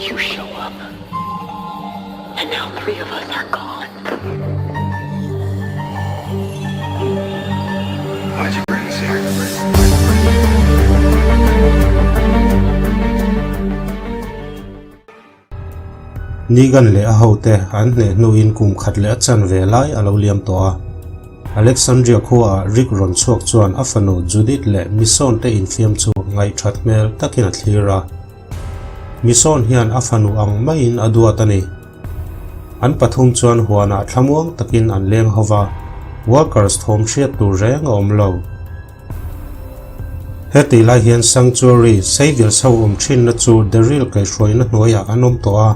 You show up. And now 3 of us are gone. Why'd you bring us here? Negan leh a hote an hneh hnuin kum khat leh a chanve lai a lo liam tawh a. Alexandria khuaah Rick rawn chhuak chuan a fanu Judith leh Michonne te infiam chu ngaihthat hmel takin a thlir a. Michonne hian a fanu ang maiin a duat a ni. An pathum chuan huanah thlamuang takin an leng ho va, workers thawm hriat tur reng a awm lo. Hetih lai hian Sanctuary, Saviours ho awm thinna chu Daryl kaihhruaina hnuaiah an awm tawh a.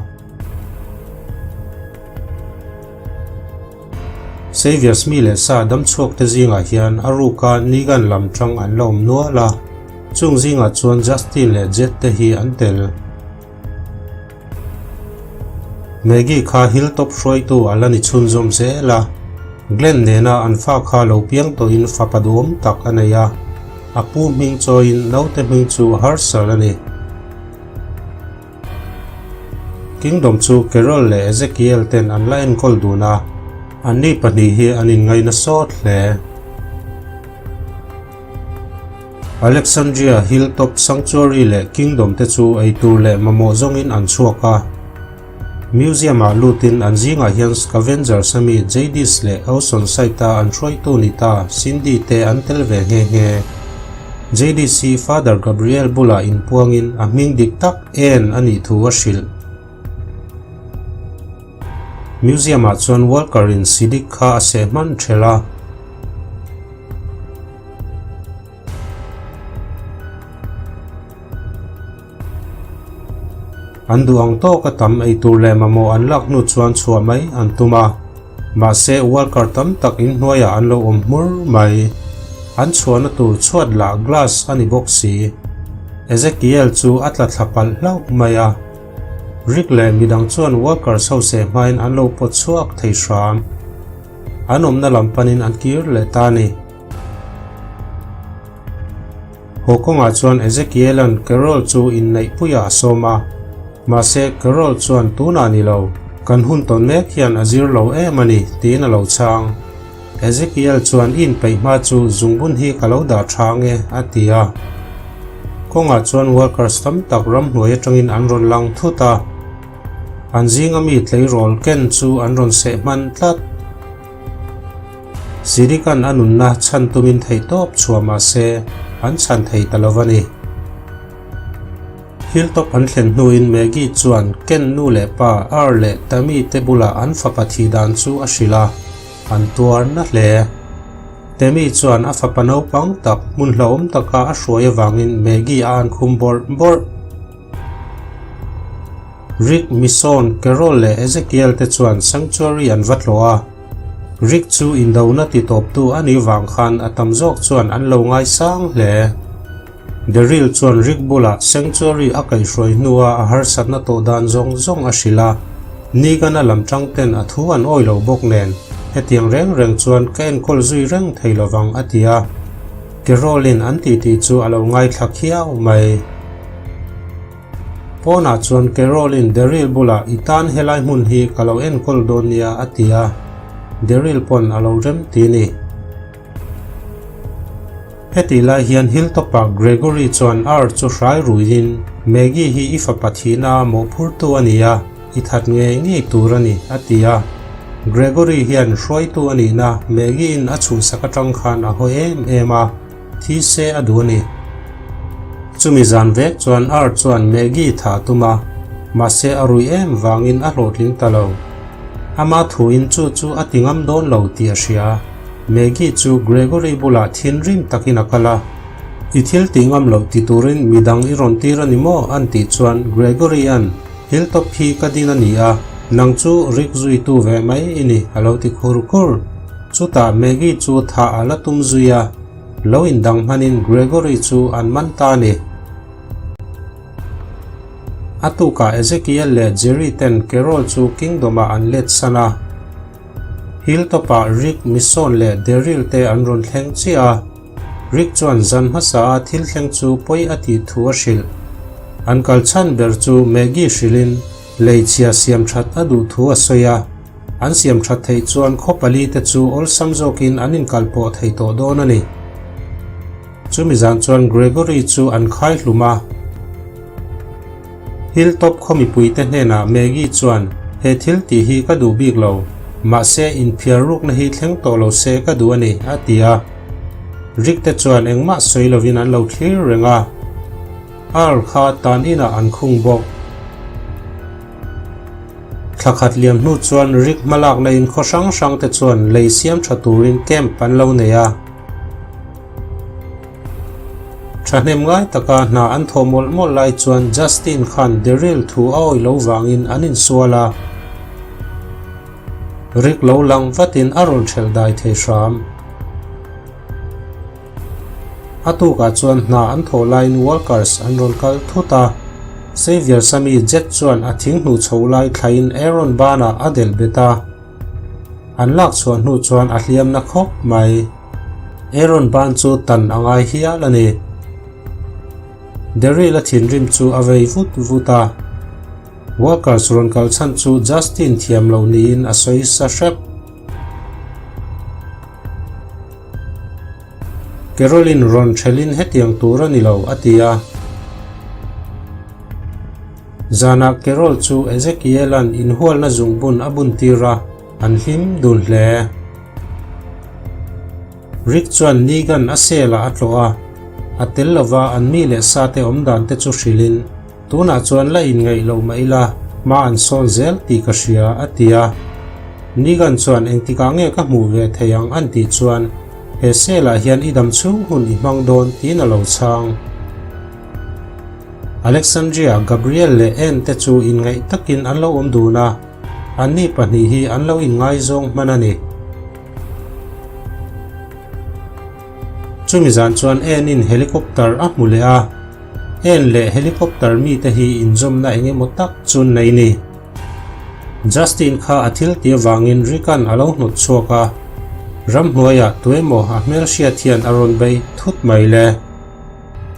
Saviours mi leh sa damchhuak te zingah hian a ruka Negan lam tang an la awm nual a, chung zingah chuan Justin leh Jed te hi an tel. Maggie kha Hilltop hruaitu a la ni chhunzawm zel a, Glenn nena an fa kha lo piang tawhin fapa duhawm tak a nei a, a pu hming chawiin naute hming chu Herschel a ni. Kingdom chu Carol leh Ezekiel ten an la enkawl dun a, anni pahnih hi an inngaina sawt hle. Alexandria, Hilltop, Sanctuary leh Kingdom te chu eitur leh mamawh zawngin an chhuak a. Museum-ah lutin an zingah hian Scavengers ami Jadis leh Oceanside-a an hruaitu ni ta Cindy te an tel ve nghe nghe. Jadis hi Father Gabriel bulah inpuangin a hming dik tak Anne a nih thu a hrilh. Museum-ah chuan Walker-in Siddiq kha a seh hman ṭhelh a. An duh ang tawk a tam ei tur leh mamawh an lak hnu chuan chhuah mai an tum a, mahse worker tam tak inhnuaiah an lo awm hmur mai. An chhuahna tur chhuat lah glass a ni bawk si. Ezekiel chu a tla thla palh hlauh mai a. Rick leh midang chuan workers ho seh hmain an lo pawt chhuak thei hram. An awmna lam panin an kir leh ta a ni. Haw kawngah chuan Ezekiela'n Carol chu inneihpuiah a sawm a, mahse Carol chuan tunah ni lo, kan hun tawn mek hian a zir lo em a ni tiin a lo chhang. Ezekiel chuan i inpeih hma chu zungbun hi ka lo dah tha ange a ti a. Kawngah chuan workers tam tak ramhnuai atangin an rawn lang thut a, an zinga mi tleirawl ken chu an rawn seh hman tlat. Sirikan a nunna chhan tumin theihtawp chhuah mah se an chhan thei ta lo a ni. Hilltop an thlen hnuin Maggie chuan Ken nu leh pa Earl leh Tammy te bulah an fapa thih dan chu a hrilh a, an tuar na hle. Tammy chuan a fapa naupang tak hmun hlauhawm taka a hruai avangin Maggie a ankhum bawrh bawrh. Rick, Michonne, Carol leh Ezekiel te chuan sanctuary an va tlawh a. Rick chu indona titawptu a nih vang khan a tam zawk chuan an lo ngaisang hle. Daryl chuan Rick bulah sanctuary a kaihhruai hnua a harsatna tawh dan zawng zawng a hrilh a. Negan-a lam tang ten a thu an awi lo bawk nen, hetiang reng reng chuan ka enkawl zui reng thei lovang a ti a. Carol-in an titi chu a lo ngaithla khiau mai. Pawnah chuan Carol-in Daryl bulah i tan helai hmun hi ka lo enkawl dawn nia a ti a, Daryl pawn a lo rem ti ni. Hetih lai hian Hilltop-ah Gregory chuan Art chu hrai ruiin Maggie hi i fapa thihna a mawhphurtu a ni a, I that ngei ngei tur a ni, a ti a. Gregory hian hruaitu a nihna Maggie-in a chhuhsak atang khan a haw em em a, thi se a duh a ni. Chumi zan vek chuan Art chuan Maggie thah a tum a, mahse a rui em vangin a hlawhtling ta lo. Ama thuin chu chu a ti ngam dawn lo tih a hria. Maggie chu Gregory bulah thinrim takin a kal a. I thil tih ngam loh ti turin midang i rawn tir a ni maw? an tih chuan Gregory-a'n Hilltop hi ka din a ni a, nang chu Rick zuitu ve mai i ni, a lo ti khur khur. Chutah Maggie chu thah a la tum zui a, lo indang hmanin Gregory chu an man ta a ni. A tukah Ezekiel leh Jerry ten Carol chu Kingdom-ah an let san a. Hilltop-ah Rick, Michonne leh Daryl te an rawn thleng chiah a. Rick chuan zan hmasa a thil thleng chu pawi a tih thu a hrilh. An kal chhan ber chu Maggie hrilhin lei chhia siam that a duh thu a sawi a, an siam that theih chuan khaw palite chu awlsam zawkin an inkalpawh thei tawh dawn a ni. Chumi zan chuan Gregory chu an khai hlum a. Hilltop khaw mipuite hnenah Maggie chuan, He thil tih hi ka duh bik lo, mahse inphiar rukna hi thleng tawh lo se ka duh a ni, a ti a. Rick te chuan engmah sawi lovin an lo thlir reng a. Earl kha tan inah an khung bawk. Thla khat liam hnu chuan Rick hmalakna in khaw hrang hrang te chuan lei siam tha turin camp an lo nei a. Thahnem ngai taka hna an thawh mawlh mawlh lai chuan Justin khan Daryl thu a awih lo vangin an insual a. Rick lo lang vatin a rawn hrelh dai thei hram. A tukah chuan hna an thawh laiin workers an rawn kal thut a. Xavier Sami jet chuan a thing hnuh chho lai thlaiin Aaron banah a delh bet a. An lak chhuah hnu chuan a hliamna khawp mai. Aaron ban chu tan a ngai hial a ni. Daryl a thinrim chu a vei vut vut a. Workers rawn kal chhan chu Justin thiam lo niin a sawi sa hrep. Carolyn rawn thelin hetiang tur a ni lo a ti a. Zanah Carol chu Ezekiel-a'n inhualna zungbun a buntir a, an hlim dun hle. Rick chuan Negan a cell-ah a tlawh a, a tel lova an mi leh sate awm dan te chu hrilhin, Tunah chuan la inngaih loh mah ila, hma an sawn zel tih ka hria, a ti a. Negan chuan engtikah nge ka hmuh ve thei ang an tih chuan, He cell-ah hian i dam chhung hun i hmang dawn tiin a lo chhang. Alexandria, Gabriel leh Anne te chu inngaih takin an lo awm dun a, anni pahnih hi an lo inngaizawng hman a ni. Chumi zan chuan Anne-in helicopter a hmu leh a, Anne leh helicopter mite hi inzawmna eng emaw tak chu an nei ni. Justin kha a thil tih avangin Rick-a'n a lo hnawt chhuak a, ramhnuaiah tuemaw a hmelhriat hian a rawn bei thut mai le.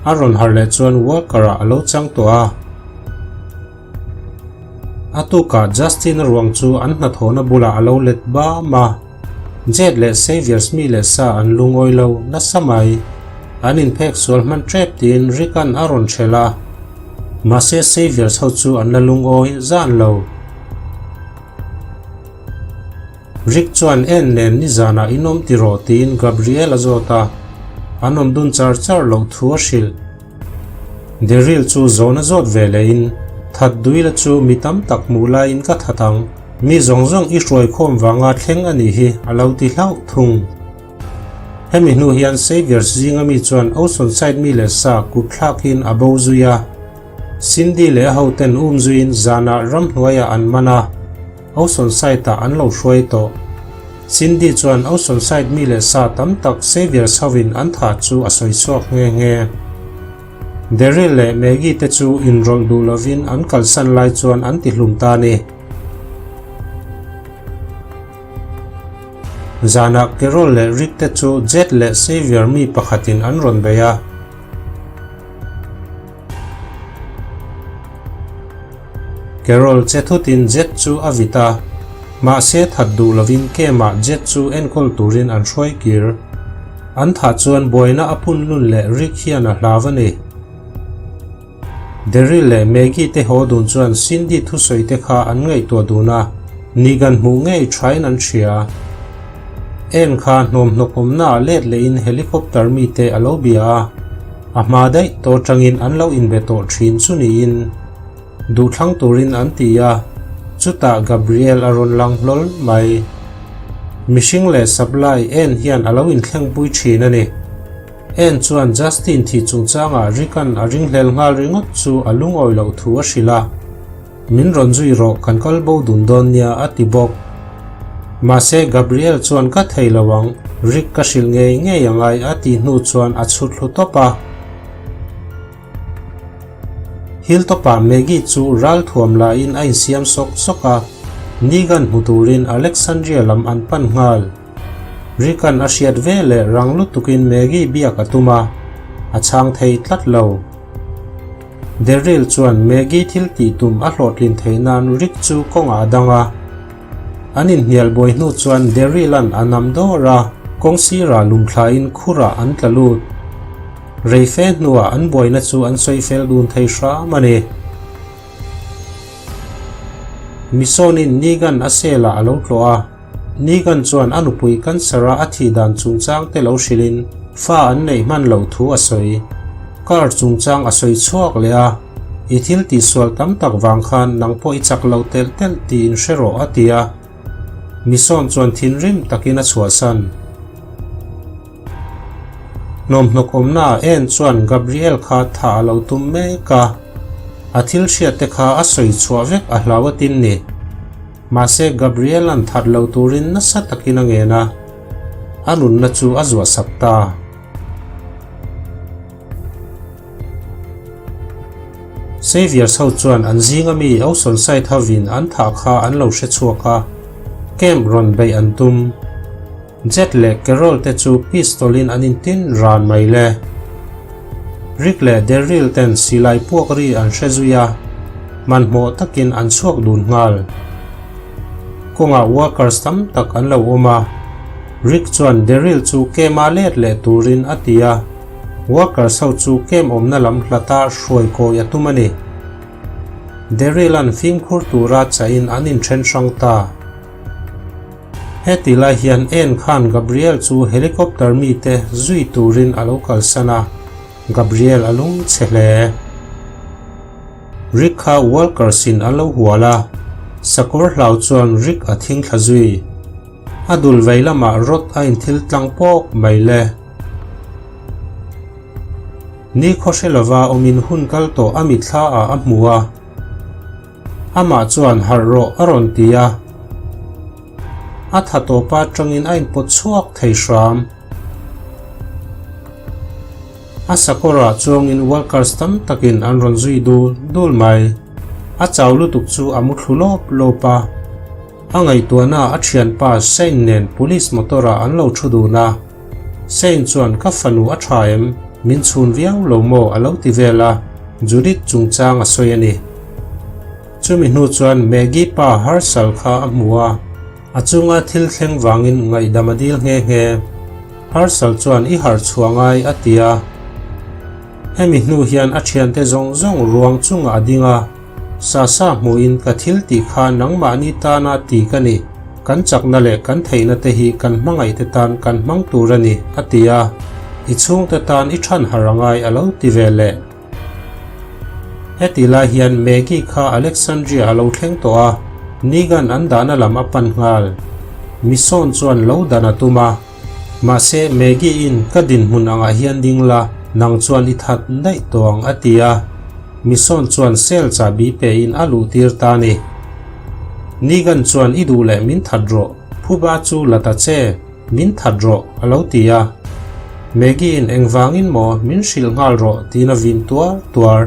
A rawn harh leh chuan Walker-ah a lo chang tawh a. A tukah Justin-a ruang chu an hnathawhna bulah a lo let bam a. Jade leh Xavier mi leh sa an lungawi lo nasa mai. An inphek sual hman tep tiin Rick-a'n a rawn hrelh a. Mahse Xavier ho chu an la lungawi zan lo. Rick chuan en nen nizanah in awm ti rawh tiin Gabriel a zawt a, an awm dun char char loh thu a hrilh. Daryl chu zawn a zawt ve lehin, That duila chu mi tam tak hmuh laiin ka that ang, mi zawng zawng i hruaikhawm vanga thleng a nih hi a lo ti hlauh thung. Hemi hnu hian Xavier's zinga mi chuan Oceanside mi leh sa kut thlakin a bo zui a, Cindy leh a hoten um zuiin zanah ramhnuaiah an man a. Oceanside-ah an lo hruai tawh. Cindy chuan Oceanside mi leh sa tam tak Xavier chhovin an thah chu a sawi chhuak nghe nghe. Daryl leh Maggie te chu inrawlh duh lovin an kalsan lai chuan an tihlum ta a ni. Zanah Carol leh Rick te chu Jed leh Xavier mi pakhatin an rawn bei a. Carol che thutin Jet chu a vit a, mahse that duh lovin camp-ah Jet chu enkawl turin an hruai kir. An thah chuan buaina a pun lun leh Rick hian a hlau a ni. Daryl leh Maggie te haw dun chuan Cindy thusawi te kha an ngaihtuah dun a, Negan hmuh ngei thain an hria. En kha hnawmhnawk awmnaah let lehin helicopter mite a lo bia a, a hma daih tawh atangin an lo inbe tawh thin chu niin duhthlang turin an ti a, chutah Gabriel a rawn lang hlawl mai. Mihring leh supply en hian a lo inthlengpui thin a ni. En chuan Justin thih chungchangah Rick-a'n a ringhlel nghal ringawt chu a lungawi loh thu a hrilh a. Min rawn zui rawh, kan kal bo dun dawn nia a ti bawk. Mahse Gabriel chuan ka thei lo ang, Rick ka hrilh ngei ngei angai a tih hnu chuan a chhut hlu tawp a. Hilltop-ah Maggie chu ral thuam lahin a insiam sawk sawk a, Negan hmu turin Alexandria lam an pan nghal. Rick-a'n a hriat ve leh rang lutukin Maggie biak a tum a, a chhang thei tlat lo. Daryl chuan Maggie thil tih tum a hlawhtlin theih nan Rick chu kawngah a dang a. An inhnial buai hnu chuan Daryl-a'n a nam dawr a, kawng sirah lungthlain khurah an tla lut. Rei fe hnuah an buaina chu an sawi fel dun thei hram a ni. Misawnin Negan a cell-ah a lo tlawh a. Negan chuan a nupui cancer-a a thih dan chungchang te lo hrilhin fa an neih hman loh thu a sawi. Car chungchang a sawi chhuak leh a, I thil tihsual tam tak vang khan nang pawh i chak lo telh telh tiin hre rawh a ti a. Misawn chuan thinrim takin a chhuahsan. Hnawmhnawk awmnaah en chuan Gabriel kha thah a lo tum mek a, a thil hriat te kha a sawi chhuah vek a hlau atin ni. Mahse Gabriel-a'n that lo turin nasa takin a ngen a, a nunna chu a zuahsak ta. Saviours ho chuan an zinga mi Oceanside hovin an thah kha an lo hre chhuak a, camp rawn beih an tum. Jet leh Carol te chu pistol in an intin ran mai le. Rick leh Daryl ten silai puak ri an hre zui a, hmanhmawh takin an chhuak dun nghal. Kawngah workers tam tak an lo awm a, Rick chuan Daryl chu camp-a let leh turin a ti a, workers ho chu camp awmna lam hlata hruai kawi a tum a ni. Daryl-a'n fimkhur tura chahin an inthen hrang ta. Heti lai hian En khan Gabriel chu helicopter mite zui turin a lo kalsan a, Gabriel a lung chhe hle. Rick kha Walkers in a lo hual a, sakawr hlau chuan Rick a thing thla zui. A dul vei lamah rod a inthil tlang pawk mai le. Ni khaw hre lova awmin hun kal tawh a mitthla ah a hmu a. Amah chuan harh rawh a rawn ti a, a tha tawpa atangin a inpawt chhuak thei hram. A sakawrah chuangin workers tam takin an rawn zui dul dul mai. A chau lutuk chu a mu thlu lawp lawp a. A ngaihtuahna a thianpa Shane nen police motor ah an lo thu dun a. Shane chuan ka fanu a tha em, min chhun viau lo maw a lo ti vel a, Judith chungchang a sawi a ni. Chumi hnu chuan Maggie pa Herschel kha a hmu a, a chunga thil thleng vangin ngaihdam a dil nghe nghe. Herschel chuan i harh chhuah ngai a ti a. Hemi hnu hian a thiante zawng zawng ruang chungah a ding a. Sasa hmuhin ka thil tih kha nangmahni tana ti ka ni, kan chakna leh kan theihna te hi kan hmangaihte tan kan hmang tur a ni, a ti a. I chhungte tan i than har angai a lo ti ve leh. Heti lai hian Maggie kha Alexandria a lo thleng tawh a, Negan an dahna lam a pan nghal. Misawn chuan lo dan a tum a, mahse Maggie in ka dinhmun angah hian ding la, nang chuan i that daih tawh ang a ti a. Misawn chuan cell chahbi pein a luh tir ta a ni. Negan chuan i duh leh min that rawh, phuba chu la ta che, min that rawh a lo ti a. Maggie in engvangin maw min hrilh nghal rawh tiin a vin tuar tuar.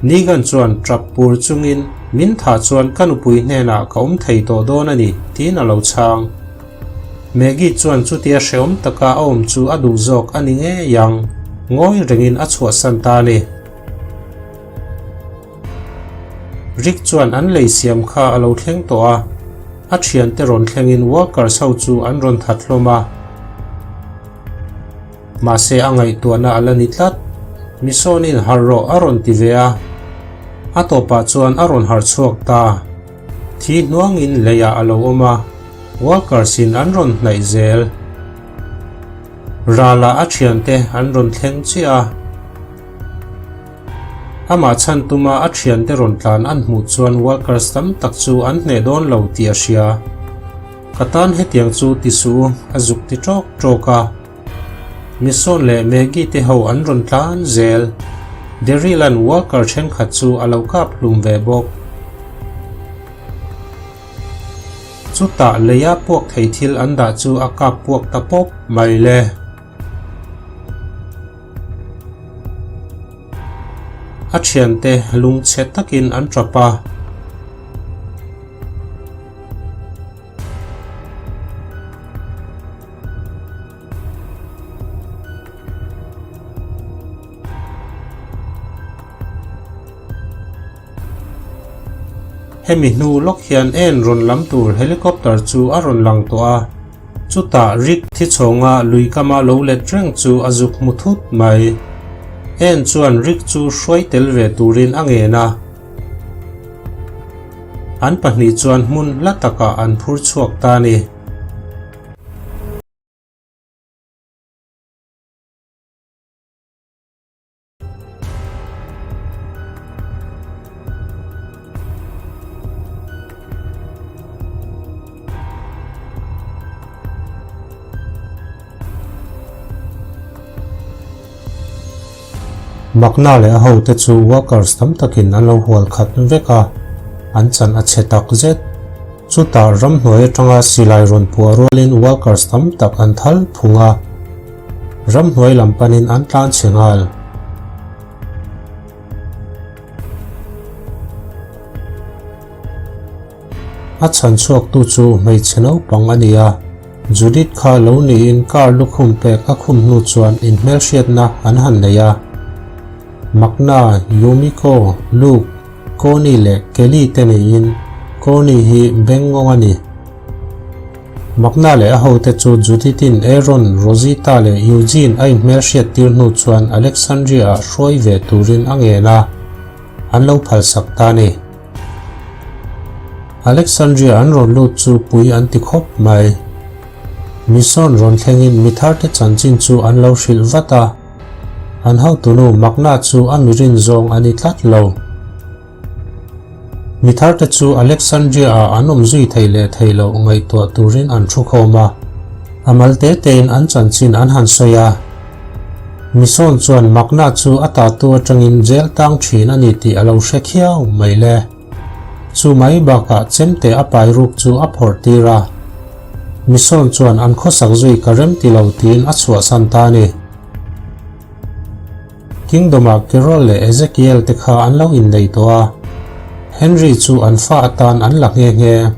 Negan chuan tap pur chungin min thah chuan ka nupui hnenah ka awm thei tawh dawn a ni tiin a lo chhang. Maggie chuan chutia hrehawm taka a awm chu a duh zawk a ni ngei ang, ngawi rengin a chhuahsan ta a ni. Rick chuan an lei siam kha a lo thleng tawh a, a thiante rawn thlengin workers ho chu an rawn that hlawm a. Mahse a ngaihtuahna a la ni tlat. Misawnin harh rawh a rawn ti ve a, a tawpah chuan a rawn harh chhuak ta. Thi hnuangin leiah a lo awm a, workers in an rawn hnaih zel. Ralah a thiante an rawn thleng chiah a. Amah chhan tuma a thiante rawn tlan an hmuh chuan workers tam tak chu an hneh dawn lo tih a hria. Ka tan hetiang chu ti suh u, a zuk ti tawk tawk a. Misawn leh Maggie te ho an rawn tlan zel. Daryl-a'n worker thenkhat chu a lo kap hlum ve bawk. Chutah leia puak thei thil an dah chu a kap puak ta pawp mai le. A thiante lungchhe takin an tap a. Hemi hnu lawk hian en rawn lam tur helicopter chu a rawn lang tawh a, chutah Rick thichhawnga lui kama lo let reng chu a zuk hmu thut mai. En chuan Rick chu hruai tel ve turin a ngen a. An pahnih chuan hmun hla takah an phur chhuak ta a ni. Makna leh a hote chu workers tam takin an lo hual khat vek a, an chan a chhe tak zet. Chutah ramhnuai atanga silai rawn puah rualin workers tam tak an thal phung a. Ramhnuai lam panin an tlan chhe nghal. A chhan chhuaktu chu hmeichhe naupang a ni a, Judith kha lo niin car lukhum pek a khum hnu chuan inhmelhriatna an han nei a. Makna, Yumiko, Luke, Connie leh Kelly te neiin Connie hi bengngawng a ni. Makna leh a hote chu Judith-in Aaron, Rosita leh Eugene a inhmelhriat tir hnu chuan Alexandria-ah hruai ve turin a ngen a, an lo phalsak ta a ni. Alexandria an rawn lut chu pui an ti khawp mai. Mission rawn thlengin mi tharte chanchin chu an lo hrilh vat a, an hotunu Makna chu a mirin zawng a ni tlat lo. Mi tharte chu Alexandria-ah an awm zui thei leh thei loh ngaihtuah turin an thu khawm a, a mal te tein an chanchin an han sawi a. Misawn chuan Makna chu a tatu atangin jail tang thin a ni tih a lo hre khiau mai le. Chu mai bakah chemte a pai ruk chu a phawrh tir a. Misawn chuan an khawsak zui ka rem ti lo tiin a chhuahsan ta a ni. Kingdom-ah Carol leh Ezekiel te kha an lo innei tawh a, Henry chu an fa atan an la nghe nghe.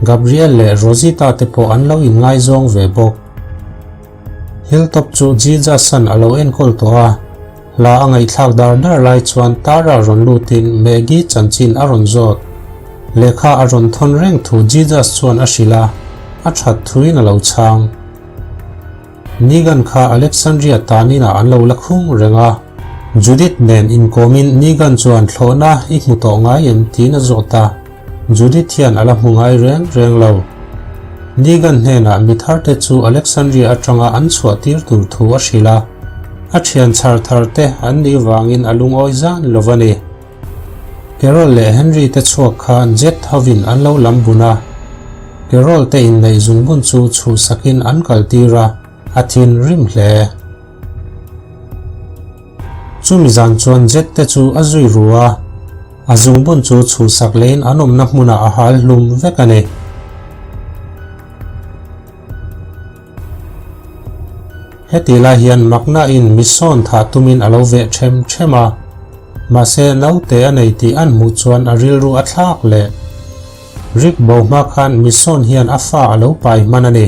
Gabriel leh Rosita te pawh an lo inngaizawng ve bawk. Hilltop chu Jesus-a'n a lo enkawl tawh a, hla a ngaihthlak dar dar lai chuan Tara rawn lutin Maggie chanchin a rawn zawt. Lehkha a rawn thawn reng thu Jesus chuan a hrilh a, a that thuin a lo chhang. Negan kha Alexandria tanin ah an lo la khung reng a. Judith nen inkawmin Negan chuan thlawhna i hmu tawh ngai em tiin a zawt a, Judith hian a la hmu ngai reng reng lo. Negan hnenah mi tharte chu Alexandria atanga an chhuah tir tur thu a hrilh a, a thian chhar thar te an nih vangin a lungawi zan lo a ni. Carol leh Henry te chhuak kha jet hovin an lo lam bun a, Carol te inneih zungbun chu chhuhsakin an kaltir a, a thinrim hle. Chumi zan chuan jet te chu a zui ru a, a zungbun chu chhuhsak lehin an awmna hmunah a hal hlum vek a ni. Heti lai hian Makna-in mi sawn thah tumin a lo veh ṭhem ṭhem a, mahse naute a nei tih an hmuh chuan a rilru a thlak leh. Rick bo hma khan mi sawn hian a fa a lo pai hman a ni.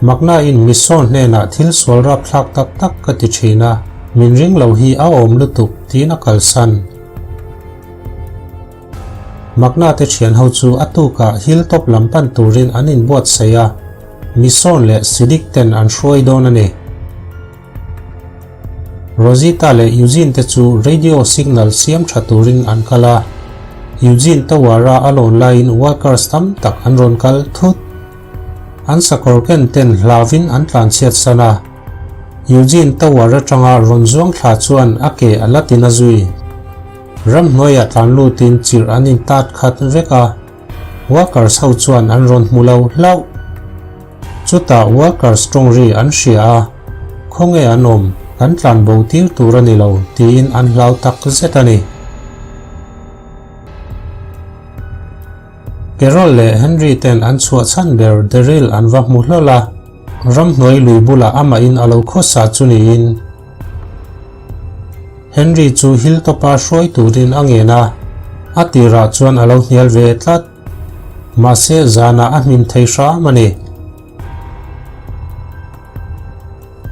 Makna-in mi sawn hnenah thil sual rapthlak tak tak ka ti ṭhin a, min ring lo hi a awm lutuk tiin a kalsan. Makna te thian ho chu a tukah hilltop lam pan turin an inbuatsaih a, Misawn leh Sidik ten an hruai dawn a ni. Rosita leh Eugene te chu radio signal siam tha turin an kal a, Eugene tower a a lawn laiin workers tam tak an rawn kal thut. An sakawr ken ten hlauin an tlanchhiat san a. Eugene tower atanga rawn zuang thla chuan a ke a la tin a zui. Ramhnuaiah tlan lutin chirh an intat khat vek a, workers ho chuan an rawn hmu lo hlauh. Chutah workers tawng ri an hria a, khawnge an awm, kan tlan bo tir tur a ni lo tiin an hlau tak zet a ni. Carol leh Henry ten an chhuah chhan ber Daryl an va hmu hlawl a, ramhnuai lui bulah amahin a lo khawsa chu niin, Henry chu Hilltop-a hruai turin a ngen a, a tirah chuan a lo hnial ve tlat. Mahse zanah a hmin thei hram a ni.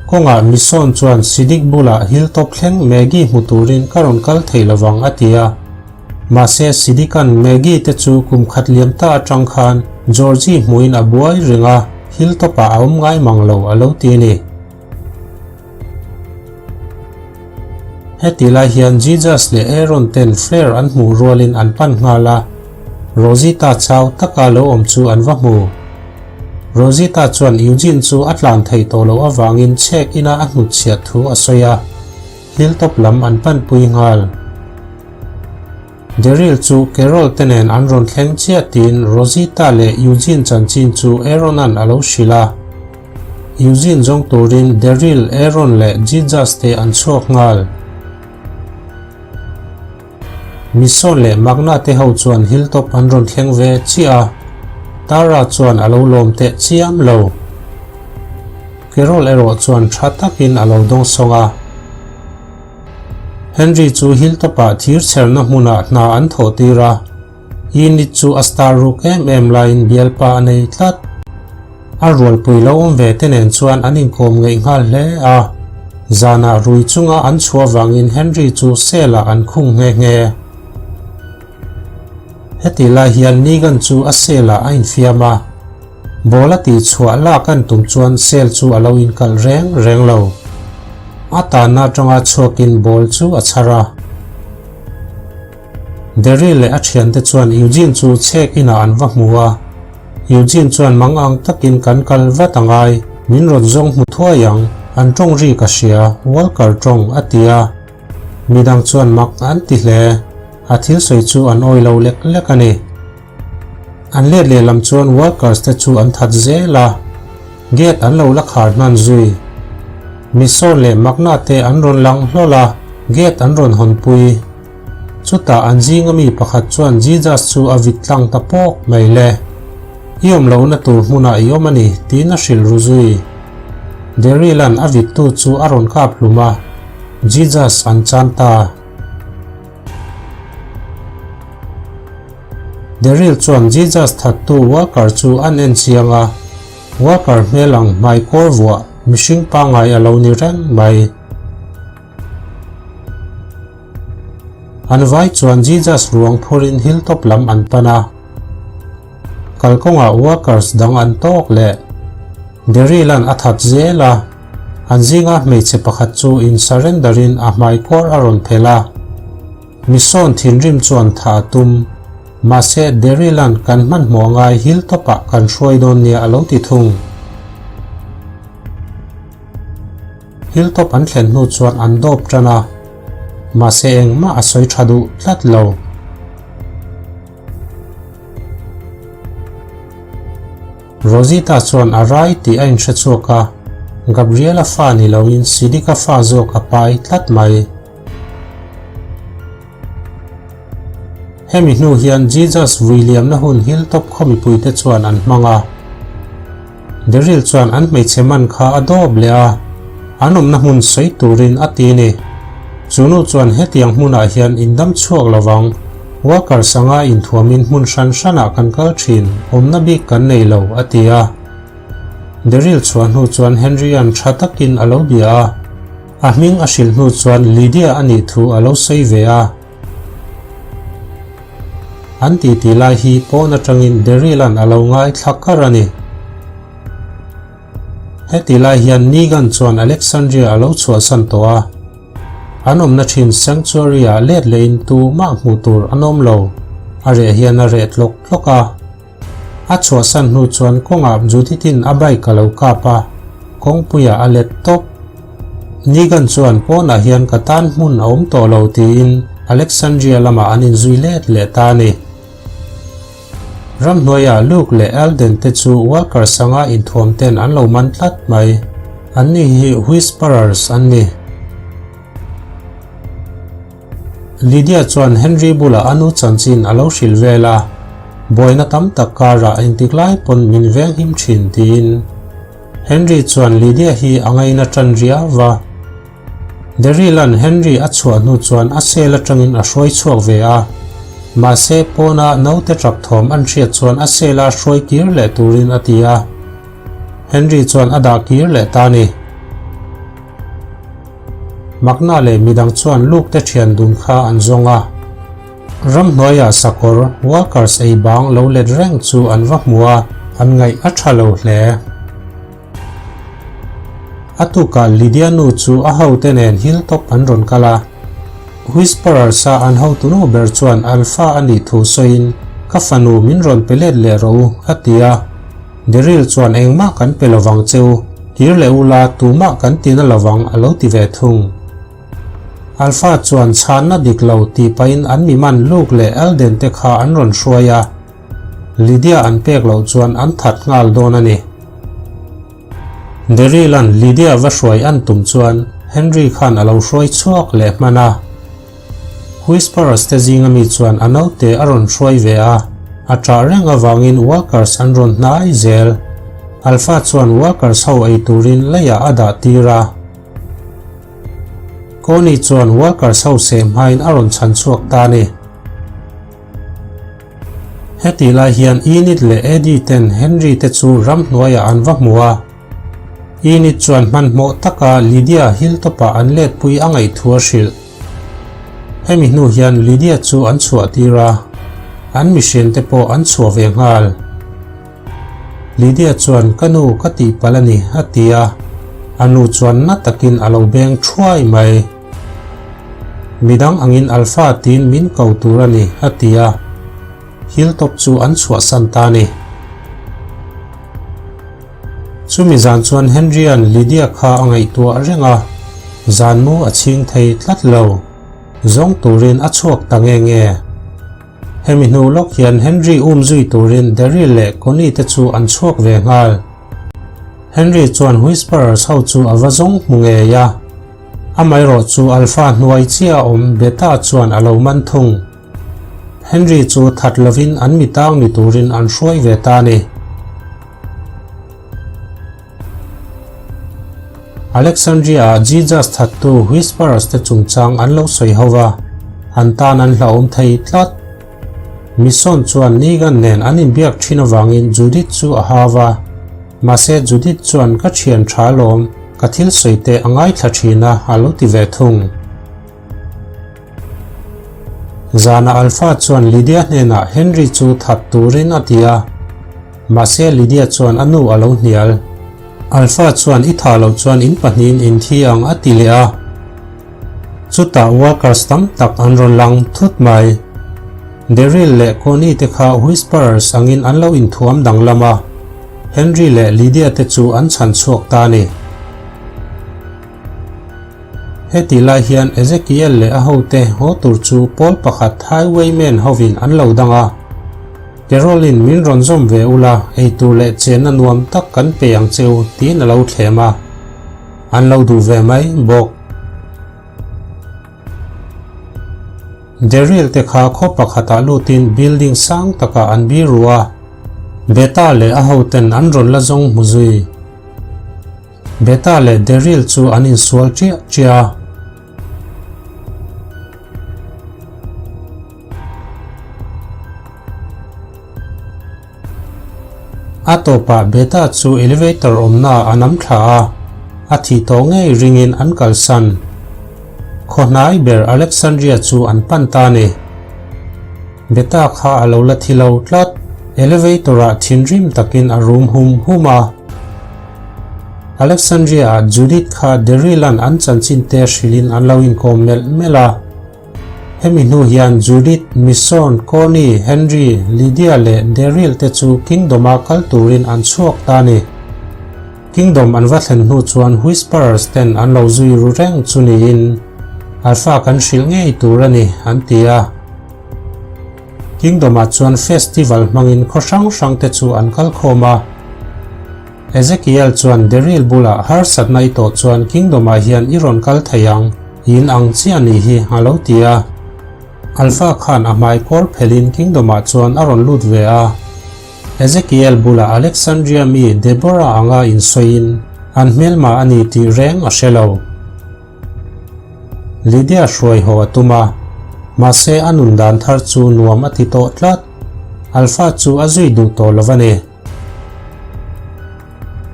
Kawngah Misawn chuan Siddiq bulah Hilltop thleng Maggie hmu turin ka rawn kal thei lovang a ti a. Mahse Siddiq-a'n Maggie te chu kum khat liam ta atang khan Georgie hmuhin a buai reng a, Hilltop-ah a awm ngai mang lo a lo ti a ni. Heti lai hian Jesus leh Aaron ten flare an hmuh rualin an pan nghal a, Rosita chau taka lo awm chu an va hmu. Rosita chuan Eugene chu a tlan thei tawh loh avangin chhek ina a hnutchhiat thu a sawi a, Hilltop lam an panpui nghal. Daryl chu Carol te nen an rawn thleng chiah tiin Rosita leh Eugene chanchin chu Aaron-a'n a lo hrilh a. Eugene zawng turin Daryl, Aaron leh Jesus te an chhuak nghal. Michonne leh Magna te ho chuan Hilltop an rawn thleng ve chiah a, Tara chuan a lo lawm teh chiam lo. Carol erawh chuan tha takin a lo dawngsawng a. Henry chu Hilltop-ah thir chherna hmunah hna an thawh tir a, Enid chu a star ruk em em laiin bialpa a nei tlat. A rualpui lo awm ve te nen chuan an inkawm ngeih nghal hle a, zanah rui chunga an chhuah vangin Henry chu cell-ah an khung nghe nghe. Heti lai hian Negan chu a cell-ah a infiam a, Ball a tih chhuah lak an tum chuan cell chu a lo inkalh reng reng lo. A tanna atanga chhuakin ball chu a chhar a. Daryl leh a thiante chuan Eugene chu chhek inah an va hmu a. Eugene chuan mang ang takin kan kal vat a ngai, min rawn zawng hmu thuai ang, an tawng ri ka hria, Walker tawng a ti a. Midang chuan mak an ti hle. A thil sawi chu an awi lo lek lek a ni. An let lehlam chuan workers te chu an that zel a, gate an lo la khar hnan zui. Misawn leh Magna te an rawn lang hlawl a, gate an rawn hawnpui. Chutah an zinga mi pakhat chuan Jesus chu a vit tlang ta pawk mai le. I awm lohna tur hmunah i awm a ni, tiin a hrilh ru zui. Daryl-a'n a vittu chu a rawn kap hlum a, Jesus an chan ta. Daryl chuan Jesus thattu Walker chu an en chiang a, Walker hmel ang hmai kawr vuah mihring pangngai a lo ni reng mai. An vai chuan Jesus ruang phurin hilltop lam an pan a. Kalkawngah workers dang an tawk leh. Daryl-a'n a that zel a, an zinga hmeichhe pakhat chu in surrender-in a hmai kawr a rawn phelh a. Misawn thinrim chuan tha a tum. Mahse, Daryl-a'n kan hmanhmawh ngai hilltop-ah kan hruai dawn nia a lo ti thung. Hilltop an thlen hnu chuan an dawp tan a, mahse engmah a sawi tha duh tlat lo. Rosita chuan a rai tih a inhre chhuak a, Gabriela fa ni loin Sidika fa zawk a pai tlat mai. Hemi hnu hian Jesus vui liamna hun Hilltop khaw mipuite chuan an hmang a. Daryl chuan an hmeichhe man kha a dawp leh a, an awmna hmun sawi turin a ti ni. Chu nu chuan hetiang hmunah hian indam chhuak lovang, Walker sanga inthuamin hmun hran hranah kan kal thin, awmna bik kan nei lo, a ti a. Daryl chhuah hnu chuan Henry-a'n tha takin a lo bia a. A hming a hrilh hnu chuan Lydia a nih thu a lo sawi ve a. An titi lai hi pawn atangin Daryl-a'n a lo ngaithla kar a ni. Heti lai hian Negan chuan Alexandria a lo chhuahsan tawh a. An awmna thin Sanctuary-ah let lehin tumah hmuh tur an awm lo. A reh hian a reh tlawk tlawk a. A chhuahsan hnu chuan kawngah Judith-in a bike a lo kap a, kawngpuiah a let tawp. Negan chuan pawnah hian ka tan hmun a awm tawh lo tiin Alexandria lamah an inzui let leh ta a ni. Ramhnuaiah Luke leh Alden te chu Walker sanga inthuam ten an lo man tlat mai. Anni hi Whisperers an ni. Lydia chuan Henry bulah a nu chanchin a lo hrilh vel a, buaina tam tak karah engtik lai pawn min veng him thin tiin. Henry chuan Lydia hi a ngaina tan riau va. Daryl-a'n Henry a chhuah hnu chuan a cell atangin a hruai chhuak ve a, mahse pawna naute tap thawm an hriat chuan a cell-a hruai kir leh turin a ti a. Henry chuan a dah kir leh ta a ni. Makna leh midang chuan Luke te thian dun kha an zawng a. Ramhnuaiah sakawr Walkers ei bang lo let reng chu an va hmu a, an ngaih a tha lo hle. A tukah Lydia nu chu a hote nen hilltop an rawn kal a. Whisperers-a an hotunu ber chuan Alpha a nih thu sawiin, Ka fanu min rawn pe let leh rawh u, a ti a. Daryl chuan engmah kan pe lovang che u, kir leh ula tumah kan ti na lovang a lo ti ve thung. Alpha chuan chhanna dik lo tih pahin an mi man Luke leh Alden te kha an rawn hruai a, Lydia an pek loh chuan an that nghal dawn a ni. Daryl-a'n Lydia va hruai an tum chuan Henry khan a lo hruai chhuak leh hman a. Whisperers te zinga mi chuan a naute a rawn hruai ve a, a ṭah reng avangin Walkers an rawn hnai zel. Alpha chuan Walkers ho ei turin leiah a dah tir a. Connie chuan Walkers ho seh hmain a rawn chhan chhuak ta a ni. Hetih lai hian Enid leh Eddie ten Henry te chu ramhnuaiah an va hmu a. Enid chuan hmanhmawh taka Lydia hilltop-ah an letpui a ngaih thu a hrilh. Hemi hnu hian Lydia chu an chhuah tir a, an mihrian te pawh an chhuah ve nghal. Lydia chuan ka nu ka tihpalh a ni a ti a, a nu chuan na takin a lo beng thuai mai. Midang angin Alpha tiin min ko tur a ni a ti a, hilltop chu an chhuahsan ta a ni. Chumi zan chuan Henry-a'n Lydia kha a ngaihtuah reng a, zan mu a chhing thei tlat lo. Zawng turin a chhuak ta nge nge. Hemi hnu lawk hian Henry um zui turin Daryl leh Connie te chu an chhuak ve nghal. Henry chuan Whisperers ho chu a va zawng hmu ngei a, amaherawh chu Alpha hnuai chiah a awm Beta chuan a lo man thung. Henry chu that lovin an mi tang ni turin an hruai ve ta a ni. Alexandria-ah Jesus thattu Whisperers te chungchang an lo sawi ho va, an tan an hlauhawm thei tlat. Mison chuan Negan nen an inbiak thin avangin Judith chu a hau va, mahse Judith chuan ka thian tha lawm, ka thil sawi te a ngaithla thin a, a lo ti ve thung. Zanah Alpha chuan Lydia hnenah Henry chu that turin a ti a, mahse Lydia chuan a nu a lo hnial. Alpha chuan i thah loh chuan in pahnihin in thi ang a ti leh a. Chutah workers tam tak an rawn lang thut mai. Daryl leh Connie te kha Whisperers angin an lo inthuam danglam a, Henry leh Lydia te chu an chhan chhuak ta a ni. Hetih lai hian Ezekiel leh a hote haw tur chu pawl pakhat highwaymen hovin an lo dang a, Carolyn min rawn zawm ve ula, eitur leh chenna nuam tak kan pe ang che u tiin a lo thlem a, an lo duh ve mai bawk. Daryl te kha khaw pakhatah lutin building sang takah an bir ru a, Beta leh a hoten an rawn la zawng hmu zui. Beta leh Daryl chu an insual chiah chiah a. A tawpah Beta chu elevator awmnaah a nam thla a, a thih tawh ngei ringin an kalsan. Khawhnai ber Alexandria chu an pan ta a ni. Beta kha a lo la thi lo tlat. Elevator-ah thinrim takin a rum hum hum a. Alexandria-ah Judith kha Daryl-a'n an chanchin te hrilhin an lo inkawm melh melh a. Hemi hnu hian Judith, Michonne, Connie, Henry, Lydia leh Daryl te chu Kingdom-a kal turin an chhuak ta a ni. Kingdom an va thlen hnu chuan Whisperers ten an lo zui ru reng chu niin, Alpha kan hrilh ngei tur a ni, an ti a. Kingdom-ah chuan festival hmangin khaw hrang hrang te chu an kal khawm a. Ezekiel chuan Daryl bulah harsatna i tawh chuan Kingdom-ah hian i rawn kal thei ang, in ang chiah nih hi, a lo ti a. Alpha khan a hmai kawr phelhin Kingdom-ah chuan a rawn lut ve a. Ezekiel bulah Alexandria mi Deborah anga insawiin an hmelma a ni tih reng a hre lo. Lydia hruai haw a tum a, mahse a nun dan thar chu nuam a ti tawh tlat. Alpha chu a zui duh tawh lo a ni.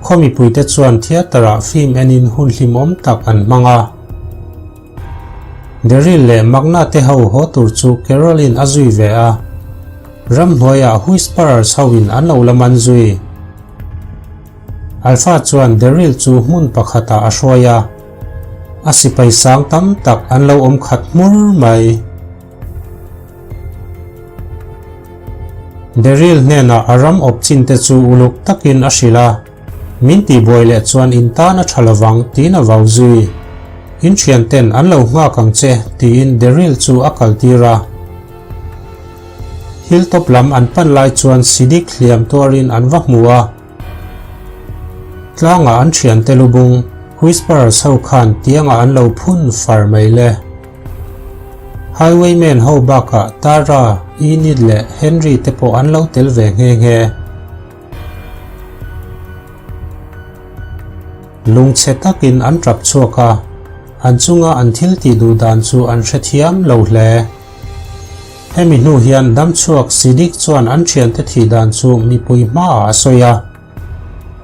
Khaw mipuite chuan theatre-ah film enin hun hlimawm tak an hmang a. Daryl leh Magna te ho haw tur chu Carol-in a zui ve a. Ramhnuaiah Whisperers ho in an lo la man zui. Alpha chuan Daryl chu hmun pakhatah a hruai a, a sipai sang tam tak an lo awm khat hmur mai. Daryl hnenah a ram awp chin te chu uluk takin a hrilh a, Min tihbuai leh chuan in tan a tha lovang tiin a vau zui. In thian ten an lo nghak ang che tiin Daryl chu a kal tir a. Hilltop lam an pan lai chuan Sidik hliam tuarin an va hmu a. Tlangah an thiante lubung Whisperers ho khan tiangah an lo phun far mai le. Highwaymen ho bakah Tara, Enid leh Henry te pawh an lo tel ve nghe nghe. Lungchhe takin an tap chhuak a, an chunga an thil tih duh dan chu an hrethiam lo hle. Hemi hnu hian damchhuak Siddiq chuan an thiante thih dan chu mipui hmaah a sawi a.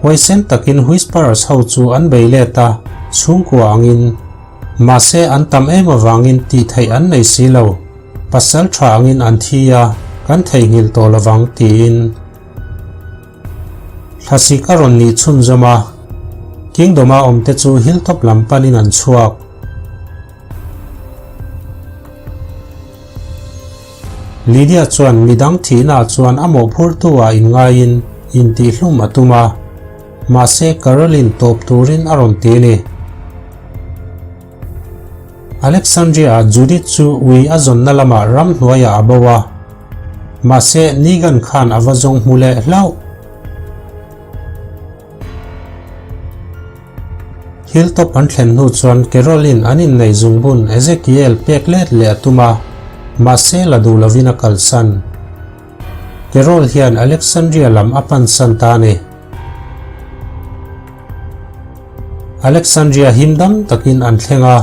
Huaisen takin Whisperers ho chu an bei let a, chhungkua angin. Mahse an tam em avangin tih theih an nei si lo. Pasal tha angin an thi a, kan theihnghilh tawh lovang tiin. Thlasik a rawn nih chhunzawm a, Kingdom-a awmte chu Hilltop lam panin an chhuak. Lydia chuan midang thihnaah chuan a mawhphurtu ah inngaiin intihhlum a tum a, mahse Caroline tawp turin a rawn ti a ni. Alexandria-ah Judith chu ui a zawnna lamah ramhnuaiah a bo a, mahse Negan khan a va zawng hmu leh hlauh. Hilltop an thlen hnu chuan Carol-in an inneih zungbun Ezekiel pek let leh a tum a, mahse la duh lovin a kalsan. Carol hian Alexandria lam a pansan ta a ni. Alexandria him dam takin an thleng a.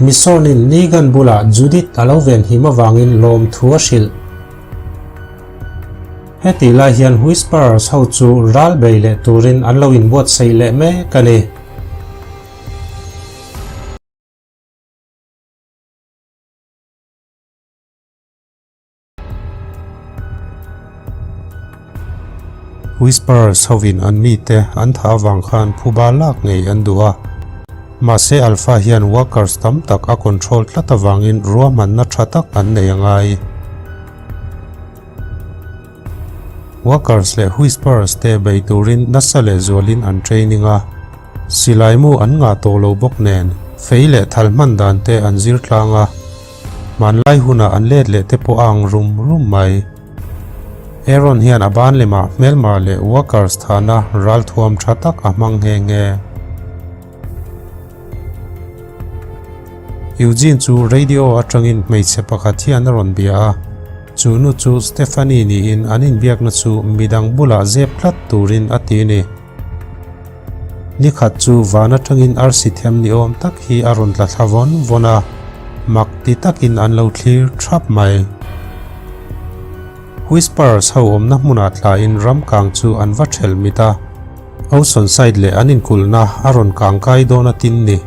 Misawnin Negan bulah Judith a lo venhim avangin lawmthu a hrilh. Hetih lai hian Whisperers ho chu ral bei leh turin an lo inbuatsaih leh mek a ni. Whisperers hovin an mite an thah avang khan phuba lak ngei an duh a. Mahse Alpha hian workers tam tak a control tlat avangin ruahmanna tha tak an nei a ngai. Workers leh Whisperers te bei turin nasa leh zualin an training a. Silaimu an ngah tawh lo bawk nen fei leh thal hman dan te an zir tlang a. Hmanlai hunah an let leh te pawh a ang rum rum mai. Aaron hian a ban lemah hmelma leh workers thahna ralthuam tha tak a hmang nghe nghe. Eugene chu radio atangin hmeichhe pakhat hian a rawn bia a, chu nu chu Stephanie niin an inbiakna chu midang bulah zep tlat turin a ti a ni. Ni khat chu van atangin arsi them ni awm tak hi a rawn tla thla vawn vawn a, mak ti takin an lo thlir thap mai. Whisperers ho awmna hmunah tlain ram kang chu an va thelh mit a, Oceanside leh an inkulhna a rawn kang kai dawn a tin ni.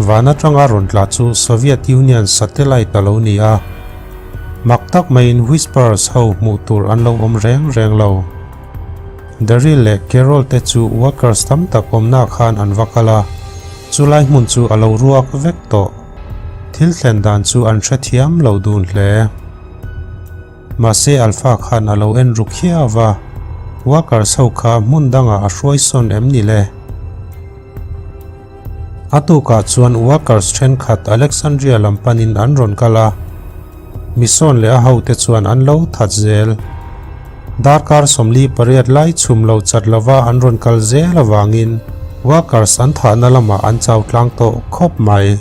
Van atanga rawn tla chu Soviet Union satellite a lo ni a, mak tak maiin Whisperers ho hmuh tur an lo awm reng reng lo. Daryl leh Carol te chu workers tam tak awmna khan an va kal a, chulai hmun chu a lo ruak vek tawh. Thil thlen dan chu an hrethiam lo dun hle. Mahse Alpha khan a lo en ru khiau va, workers ho kha hmun dangah a hruai sawn em ni le? A tukah chuan workers thenkhat Alexandria lam panin an rawn kal a, Misawn leh a hote chuan an lo that zel. Darkar 48 lai chhum lo chat lova an rawn kal zel avangin workers an thahna lamah an chau tlang tawh khawp mai.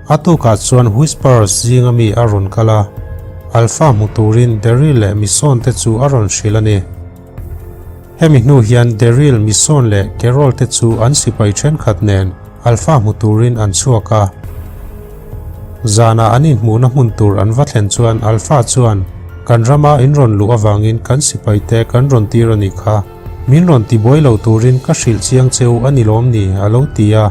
A tukah chuan Whisperers zinga mi a rawn kal a, Alpha hmu turin Daryl leh Misawn te chu a rawn hrilh a ni. Hemi hnu hian Daryl, Michonne leh Carol te chu an sipai thenkhat nen Alpha hmu turin an chhuak a. Zanah an inhmuhna hmun tur an va thlen chuan Alpha chuan, Kan rama in rawn luh avangin kan sipai te kan rawn tir a nih kha. Min rawn tibuai lo turin ka hrilh chiang cheu a ni lawm ni? a lo ti a.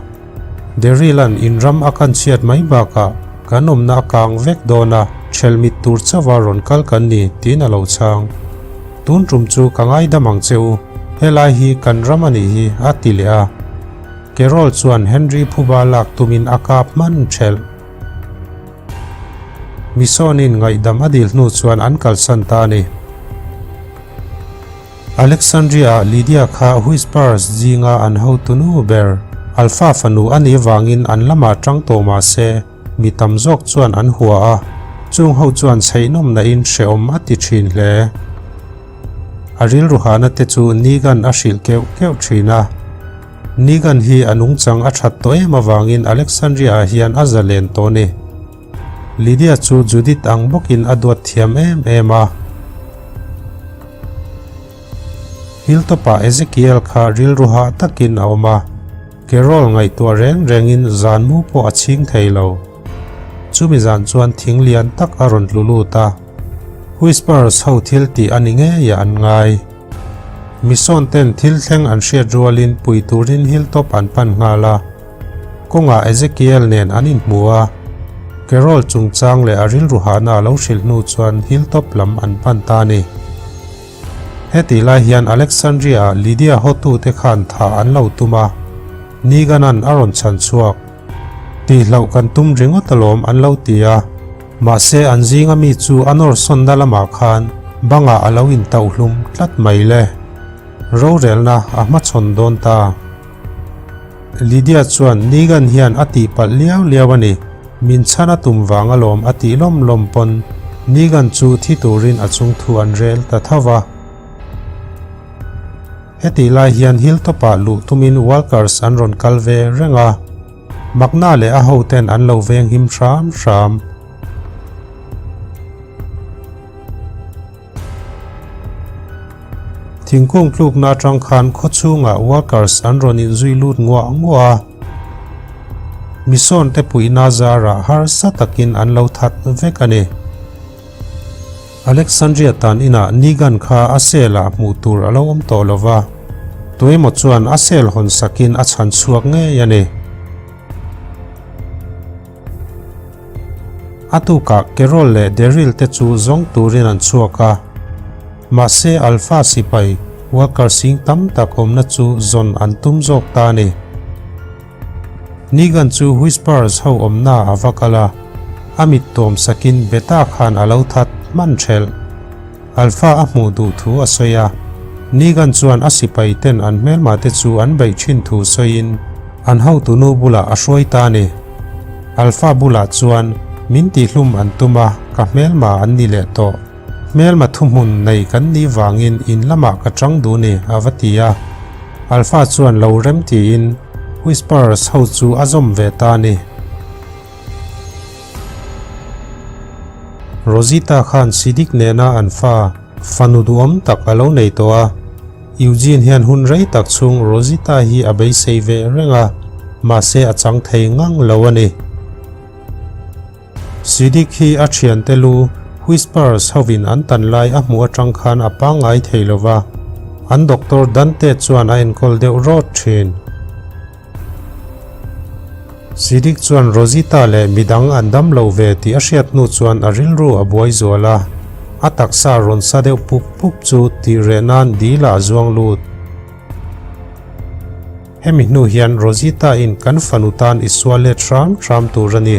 Daryl-a'n in ram a kan chhiat mai bakah kan awmna a kang vek dawn a, ṭhelmit tur chauha rawn kal kan ni, tiin a lo chhang. Tun ṭum chu ka ngaidam ang che u, helai hi kan ram a nih hi, a ti leh a. Carol chuan Henry phuba lak tumin a kap hman ṭhelh. Misawnin ngaihdam a dil hnu chuan an kalsan ta a ni. Alexandria-ah Lydia kha Whispers zinga an hotunu ber, Alpha fanu a nih vangin an lamah tang tawh mah se, mi tam zawk chuan an hua a, chung ho chuan chheihnawmna in hrehawm a ti thin hle. A rilru hahna te chu Negan a hrilh keuh keuh thin a. Negan hi a nungchang a that tawh em avangin Alexandria-ah hian a zalen tawh a ni. Lydia chu Judith ang bawkin a duat thiam em em a. Hilltop-ah Ezekiel kha rilru hah takin a awm a, Carol ngaihtuah reng rengin zan mu pawh a chhing thei lo. Chumi zan chuan thing lian tak a rawn tlu lut a, Whispers ho thil tih a ni ngei ah an ngai. Misawn ten thil thleng an hriat rualin pui turin Hilltop an pan nghal a. Kawngah Ezekiel nen an inhmu a, Carol chungchang leh a rilru hahna a lo hrilh hnu chuan Hilltop lam an pan ta a ni. Hetih lai hian Alexandria-ah Lydia hawtute khan thah an lo tum a, Negan-a'n a rawn chhan chhuak. Tihloh kan tum ringawt alawm an lo ti a, mahse an zinga mi chu a nawr sawnna lamah khan bangah a lo intauhhlum tlat mai le. Rorelna a hmachhawn dawn ta. Lydia chuan Negan hian a tihpalh liau liau a ni, min chhan a tum vang alawm a tih lawm lawm pawn Negan chu thi turin a chung thu an rel ta tho va. Hetih lai hian Hilltop ah luh tumin Walkers an rawn kal ve reng a, Magna leh a hoten an lo veng him hram hram. Thingkung tlukna atang khan khawchhungah workers an rawn inzui lut nguah nguah a, misawn te puihna zarah harsa takin an lo that vek a ni. Alexandria tan inah Negan kha a cell ah hmuh tur a lo awm tawh lo va, tuemaw chuan a cell hawn sakin a chhan chhuak ngei a ni. A tukah Carol leh Daryl te chu zawng turin an chhuak a, mahse Alpha sipai Walker sing tam tak awmna chu zawn an tum zawk ta a ni. Negan chu Whisperers ho awmna a va kal a, a mit tawm sakin Beta khan a lo that hman thelh. Alpha a hmuh duh thu a sawi a, Negan chuan a sipai ten an hmelma te chu an beih thin thu sawiin an hotu nu bulah a hruai ta a ni. Alpha bulah chuan min tihhlum an tum a, ka hmelma an ni leh tawh. Hmelma thuhmun nei kan nih vangin in lamah ka chang duh ni, a va ti a. Alpha chuan lo rem tiin Whisperers ho chu a zawm ve ta a ni. Rosita khan Siddiq nena an fa, fanu duhawm tak a lo nei tawh a. Eugene hian hun rei tak chhung Rosita hi a beisei ve reng a, mahse a chang thei ngang lo a ni. Siddiq hi a thiante lu Whispers hovin an tan lai a hmuh atang khan a pangngai thei lo va, an doctor Dante chuan a enkawl deuh rawt thin. Siddiq chuan Rosita leh midang an dam lo ve tih a hriat hnu chuan a rilru a buai zual a, a taksa rawn sa deuh pup pup chu tih reh nan dil ah a zuang lut. Hemi hnu hian Rosita in kan fanu tan i sual let hram hram tur a ni,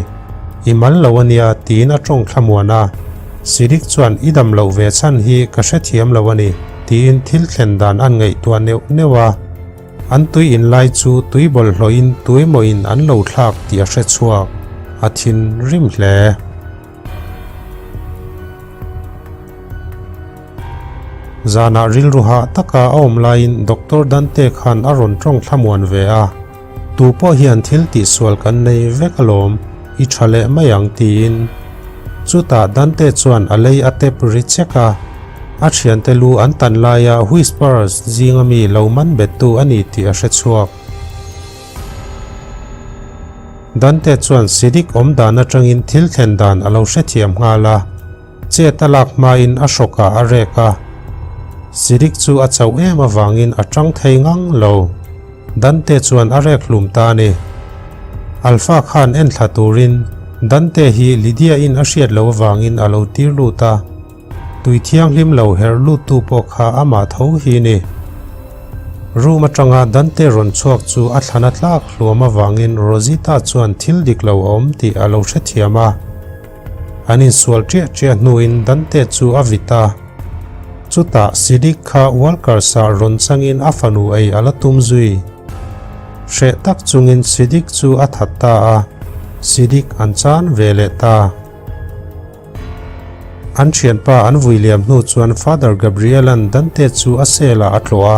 i mal lo a nia tiin a tawng thlamuan a. Siddiq chuan i dam loh ve chhan hi ka hrethiam lo a ni tiin thil thlen dan an ngaihtuah neuh neuh a. An tui in lai chu tui bawlhhlawhin tuemawin an lo thlak tih a hre chhuak, a thinrim hle. Zanah rilru hah taka a awm laiin Doctor Dante khan a rawn tawng thlamuan ve a, Tu pawh hian thil tihsual kan nei vek alawm, i tha leh mai ang tiin. Chutah Dante chuan a lei a tep ri chek a. A thiante lu an tan laia Whisperers zinga mi lo man bettu a ni tih a hre chhuak. Dante chuan Siddiq awm dan atangin thil thlen dan a lo hrethiam nghal a, chet a lak hmain a hrawkah a rek a. Siddiq chu a chauh em avangin a tang thei ngang lo. Dante chuan a rek hlum ta a ni. Alpha khan enthla turin Dante hi Lydia-in a hriat loh avangin a lo tir lut a. Tui thianghlim lo herh luttu pawh kha amah tho hi ni. Room atanga Dante rawn chhuak chu a thlan a tlak hluam avangin Rosita chuan thil dik lo a awm tih a lo hrethiam a. An insual ṭiah ṭiah hnuin Dante chu a vit a. Chutah Siddiq kha Walkers-ah rawn changin a fanu ei a la tum zui. Hreh tak chungin Siddiq chu a that ta a, Siddiq an chan ve leh ta. An thianpa an vui liam hnu chuan Father Gabriel-a'n Dante chu a cell-ah a tlawh a.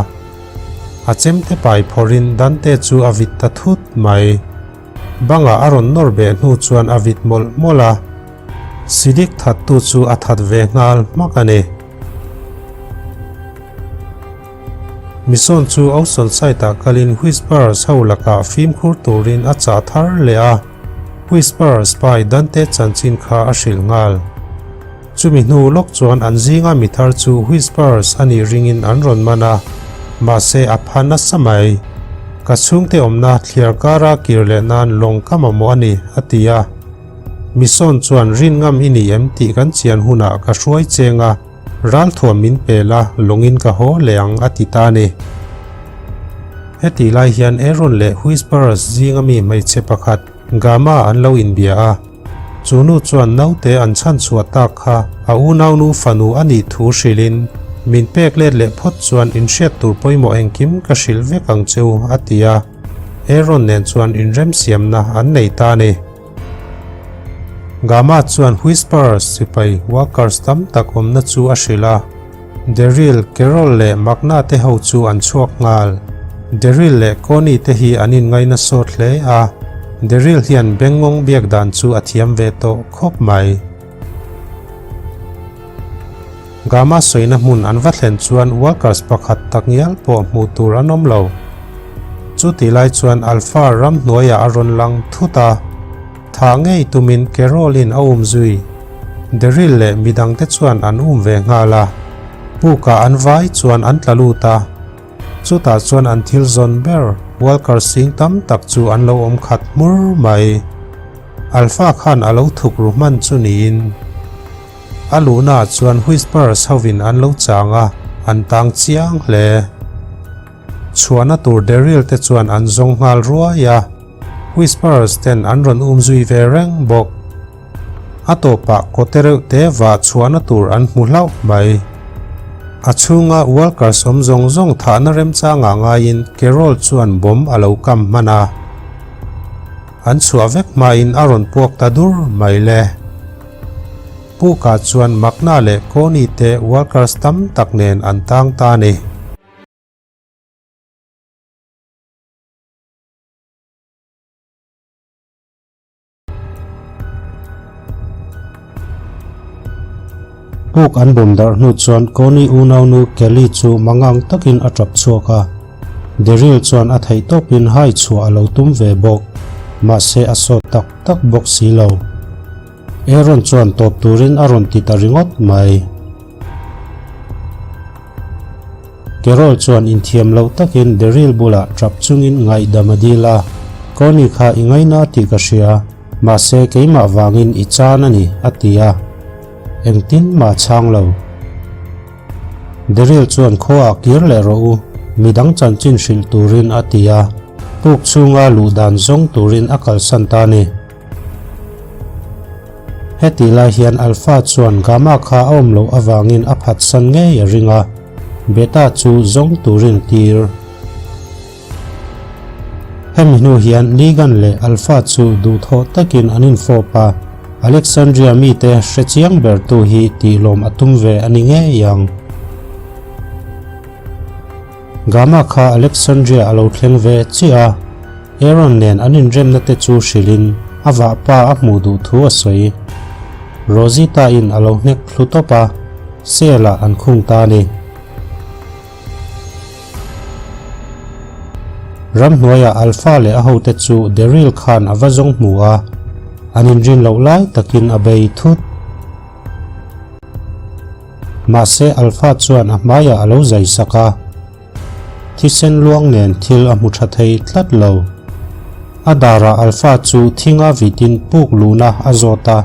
A chemte pai phawrhin Dante chu a vit ta thut mai. Bangah a rawn nawr beh hnu chuan a vit mawlh mawlh a, Siddiq thattu chu a that ve nghal hmak a ni. Misawn chu Ocean side-ah kalin Whisperers ho lakah fimkhur turin a chah thar leh a, Whisperer spy Dante chanchin kha a hrilh nghal. Chumi hnu lawk chuan an zinga mi thar chu Whisperers a nih ringin an rawn man a, mahse a pha nasa mai. Ka chhungte awmna thliar kara kir leh nan lawng ka mamawh a ni, a ti a. Misawn chuan rin ngam i ni em tih kan chian hunah ka hruai cheng a. Ralthuam min pel a, lawngin ka haw leh ang a ti ta a ni. Hetih lai hian Aaron leh Whisperers zinga mi hmeichhe pakhat Gamma an lo inbia a. Chu nu chuan naute an chhanchhuah tak kha a unaunu fanu a nih thu hrilhin, Min pek let leh phawt chuan inhriat tur pawimawh engkim ka hrilh vek ang cheu a ti a. Aaron nen chuan inremsiamna an nei ta a ni. Gamma chuan Whisperers sipai workers tam tak awmna chu a hrilh a. Daryl, Carol leh Magna te ho chu an chhuak nghal. Daryl leh Connie te hi an inngaina sawt hle a, Daryl hian bengngawng biak dan chu a thiam ve tawh khawp mai. Gamma sawina hmun an va thlen chuan workers pakhat takngial pawh hmuh tur an awm lo. Chutih lai chuan Alpha ramhnuaiah a rawn lang thut a, thah ngei tumin Carol-in a um zui. Daryl leh midangte chuan an um ve nghal a, pukah an vai chuan an tla lut a. Chutah chuan an thil zawn ber Walker sing tam tak chu an lo awm khat hmur mai. Alpha khan a lo thuk ru hman chu niin. A luhnaah chuan Whispers hovin an lo chang a, an tang chiang hle. Chhuahna tur Daryl te chuan an zawng nghal ruai a, Whispers ten an rawn um zui ve reng bawk. A tawpah kawte reuh te vah chhuahna tur an hmu hlauh mai. A chhunga Walkers awm zawng zawng thahna remchangah ngaiin Carol chuan bomb a lo kam hman a. An chhuah vek hmain a rawn puak ta dur mai le. Puka chuan Magna leh Connie te workers tam tak nen an tang ta a ni. Puk an bawm darh hnu chuan Connie unaunu Kelly chu mangang takin a tap chhuak a. Daryl chuan a theih tawpin hai chhuah a lo tum ve bawk, mahse a sawt tak tak bawk si lo. Aaron chuan tawp turin a rawn ti ta ringawt mai. Carol chuan inthiam loh takin Daryl bulah tap chungin ngaihdam a dil a, Connie kha i ngaina tih ka hria, mahse keimah vangin i chan a ni, a ti a. Engtin mah chhang lo. Daryl chuan khuaah kir leh rawh u, midang chanchin hrilh turin a ti a, puk chhunga luh dan zawng turin a kalsan ta a ni. Heti lai hian Alpha chuan Gamma kha a awm loh avangin a phatsan ngei a ring a, Beta chu zawng turin a tir. Hemi hnu hian Negan leh Alpha chu duhthawh takin an infawp a, Alexandria mite hre chiang bertu hi tihlawm a tum ve a ni ngei ang. Gamma kha Alexandria a lo thleng ve chiah a. Aaron nen an inremna te chu hrilhin a vahpa a hmuh duh thu a sawi. Rosita in a lo hnek thlu tawp a, cell ah an khung ta a ni. Ramhnuaiah Alpha leh a hote chu Daryl khan a va zawng hmu a, an inrin loh lai takin a bei thut. Mahse Alpha chuan a hmaiah a lo zai sak a. Thisen luang nen thil a hmu tha thei tlat lo. A darah Alpha chu thinga vitin puk luhna a zawt a,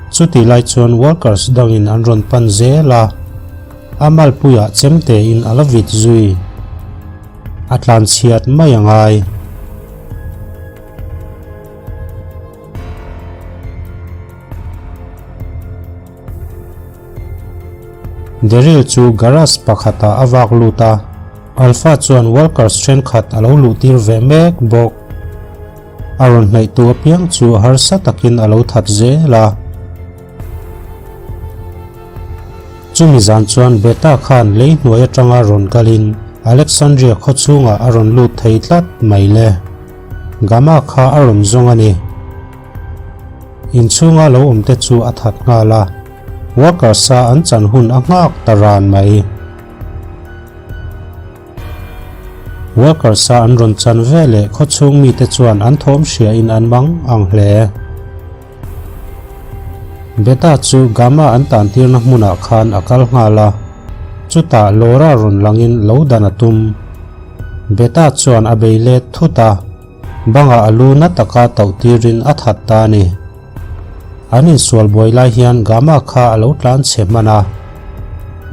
chutih lai chuan workers dangin an rawn pan zel a, a malpuiah chemtein a la vit zui. A tlanchhiat mai a ngai. Daryl chu garage pakhatah a vak lut a, Alpha chuan workers thenkhat a lo luh tir ve mek bawk. A rawn hnaihtu apiang chu harsa takin a lo that zel a. Chumi zan chuan Beta khan lei hnuai atanga rawn kalin Alexandria khaw chhungah a rawn lut thei tlat mai le. Gamma kha a rawn zawng a ni. Inchhunga lo awm te chu a that nghal a, workers a an chan hun a nghak ta ran mai. Workers a an rawn chan ve leh khawchhung mite chuan an thawm hria in an mang ang hle. Beta chu Gamma an tan tirna hmunah khan a kal nghal a, chutah Laura rawn langin lo dan a tum. Beta chuan a bei let thut a. Bangah a lu na taka tauh tirin a that ta a ni. An insual buai lai hian Gamma kha a lo tlan chhe hman a.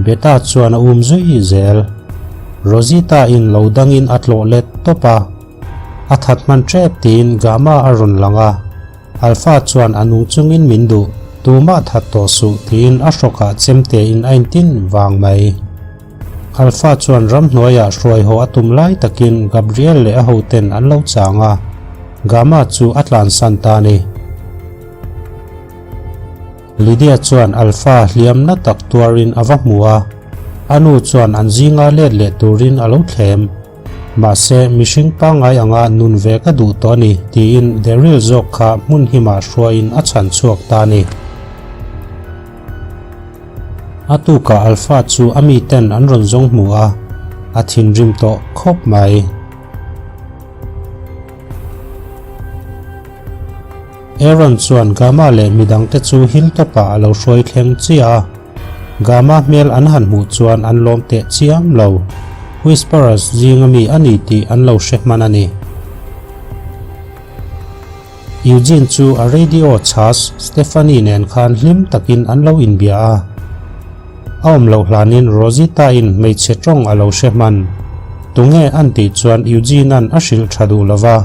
Beta chuan a um zui zel. Rosita in lo dangin a tlawh let tawp a. A that hman tep tiin Gamma a rawn lang a. Alpha chuan a nung chungin min duh, tumah that tawh suh tiin a hrawkah chemtein a intin vang mai. Alpha chuan ramhnuaiah hruai haw a tum lai takin Gabriel leh a hoten an lo chang a, Gamma chu a tlansan ta a ni. Lydia chuan Alpha hliamna tak tuarin a va hmu a, a nu chuan an zinga let leh turin a lo thlem. Mahse, mihring pangngai anga nun ve ka duh tawh a ni, tiin Daryl zawk kha hmun himah hruaiin a chhan chhuak ta a ni. A tukah Alpha chu a miten an rawn zawng hmu a, a thinrim tawh khawp mai. Aaron chuan Gamma leh midangte chu hilltop ah a lo hruai thleng chiah a, Gamma hmel an han hmuh chuan an lawm teh chiam lo. Whisperers zinga mi a ni tih an lo hre hman a ni. Eugene chu a radio chhas Stephanie nen khan hlim takin an lo inbia a. A awm loh hlanin Rosita-in hmeichhe tawng a lo hre hman. Tunge an tih chuan Eugene-a'n a hrilh tha duh lo va.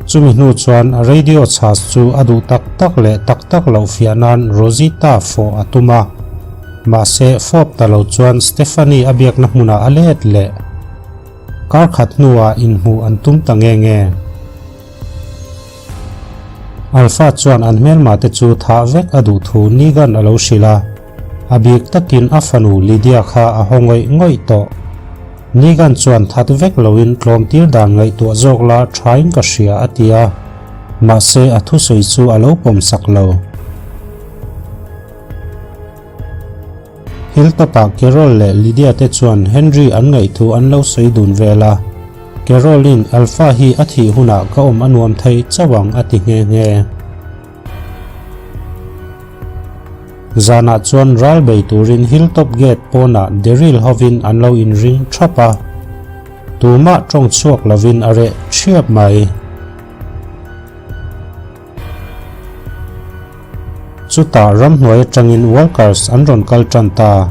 Chumi hnu chuan a radio chhas chu a duh tak tak leh tak tak loh fiah nan Rosita fawh a tum a. Mahse fawp ta lo chuan Stephanie a biakna hmunah a let leh. Kar khat hnuah inhmuh an tum ta nge nge. Alpha chuan an hmelma te chu thah vek a duh thu Negan a lo hrilh a, a bik takin a fanu Lydia kha a haw ngawih ngawih tawh. Negan chuan that vek loin tlawm tir dan ngaihtuah zawk la thain ka hria a ti a, mahse a thusawi chu a lo pawm sak lo. Hilltop-ah Carol leh Lydia te chuan Henry an ngaih thu an lo sawi dun vel a. Carol-in Alpha hi a thih hunah ka awm a nuam thei chauh ang a ti nghe nghe. Zanah chuan ral bei turin Hilltop Gate pawnah Daryl hovin an lo inring thap a. Tumah tawng chhuak lovin a reh thiap mai. Chutah ramhnuai atangin workers an rawn kal tan ta.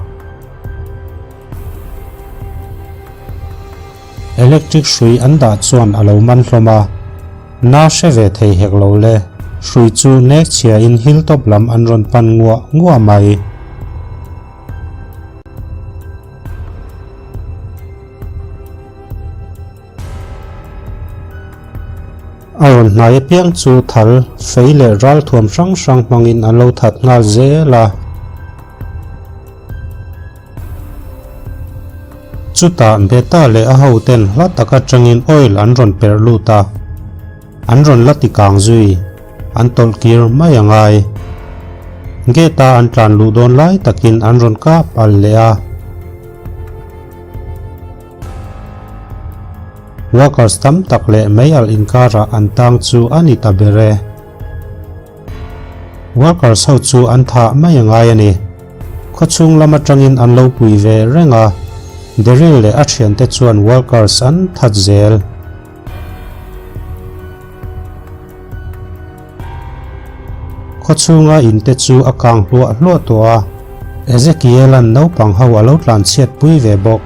Electric hrui an dah chuan a lo man hlawm a, na hre ve thei hek lo le, hrui chu nek chhiain hilltop lam an rawn pan nguah nguah mai. A rawn hnai apiang chu thal, fei leh ralthuam hrang hrang hmangin an lo that nghal zel a. Chutah Beta leh a hoten hla tak atangin oil an rawn perh lut a, an rawn la ti kang zui, an tawlh kir mai a ngai. Gate-a an tlan luh dawn lai takin an rawn kap al leh a. Workers tam tak leh mei alh inkarah an tang chu a ni ta ber e. Workers ho chu an thah mai a ngai a ni. Khawchhung lam atangin an lo pui ve reng a, Daryl leh a thiante chuan workers an that zel. Khawchhunga in te chu a kang hluah hluah tawh a, Ezekiel-a'n naupang ho a lo tlanchhiat pui ve bawk.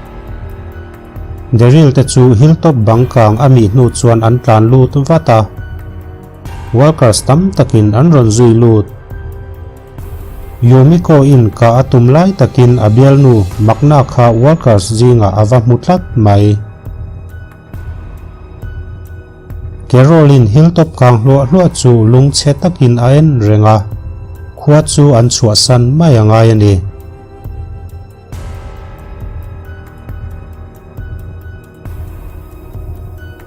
Daryl te chu hilltop bang kang a mih hnu chuan an tlan lut vat a. Walkers tam takin an rawn zui lut. Yumiko in ka a tum lai takin a bialnu Makna kha workers zingah a va hmu tlat mai. Carol in hilltop kang hluah hluah chu lungchhe takin a en reng a, khua chu an chhuahsan mai a ngai a ni.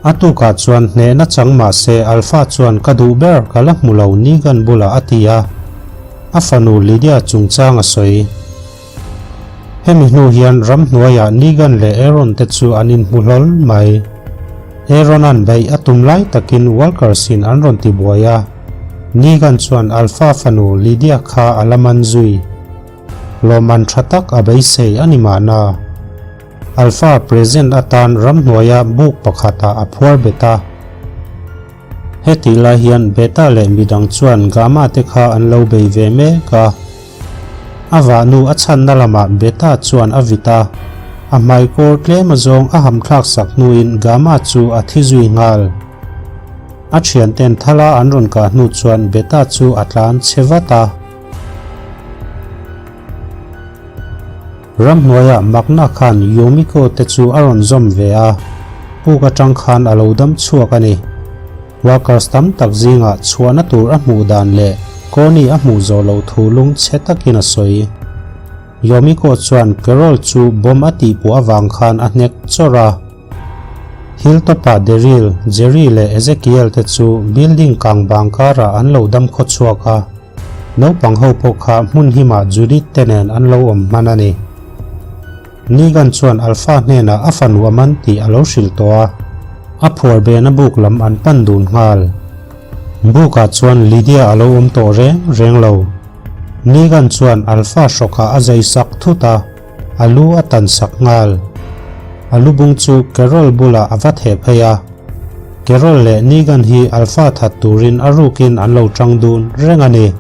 A tukah chuan hnehna chang mah se Alpha chuan ka duh ber ka la hmu lo Negan bulah a ti a, a fanu Lydia chungchang a sawi. Hemi hnu hian ramhnuaiah Negan leh Aaron te chu an inhmu hlawl mai. Aaron-a'n beih a tum lai takin Walkers-in an rawn ti buai a, Negan chuan Alpha fanu Lydia kha a la man zui. Lawmman tha tak a beisei a ni mahna. Alpha present atan ramhnuaia buk pakhatah a phuar bet a. Hetih lai hian Beta leh midang chuan Gamma te kha an lo bei ve mek a. A vahnu a chhanna lamah Beta chuan a vit a, a hmaikawr tlem azawng a hamthlak sak hnuin Gamma chu a thi zui nghal. A thianten thala an rawn kah hnu chuan Beta chu a tlan chhe vat a. Ramhnuaiah Makna khan Yumiko te chu a rawn zawm ve a, puk atang khan a lo dam chhuak a ni. Workers tam tak zingah chhuahna tur a hmuh dan leh Connie a hmuh zawh loh thu lung chhe takin a sawi. Yumiko chuan Carol chu bomb a tihpuah avang khan a hnek chawrh a. Hilltop-ah Daryl, Jerry leh Ezekiel te chu building kang bang karah an lo dam khaw chhuak a. Naupang ho pawh kha hmun himah Judith te nen an lo awm hman a ni. Negan chuan Alpha hnenah a fanu a man tih a lo hrilh tawh a, a phuar bena buk lam an pan dun nghal. Bukah chuan Lydia a lo awm tawh reng reng lo. Negan chuan Alpha hrawkah a zai sak thut a, a lu a tan sak nghal. A lubung chu Carol bulah a va theh phei a. Carol leh Negan hi Alpha that turin a rukin an lo tang dun reng a ni.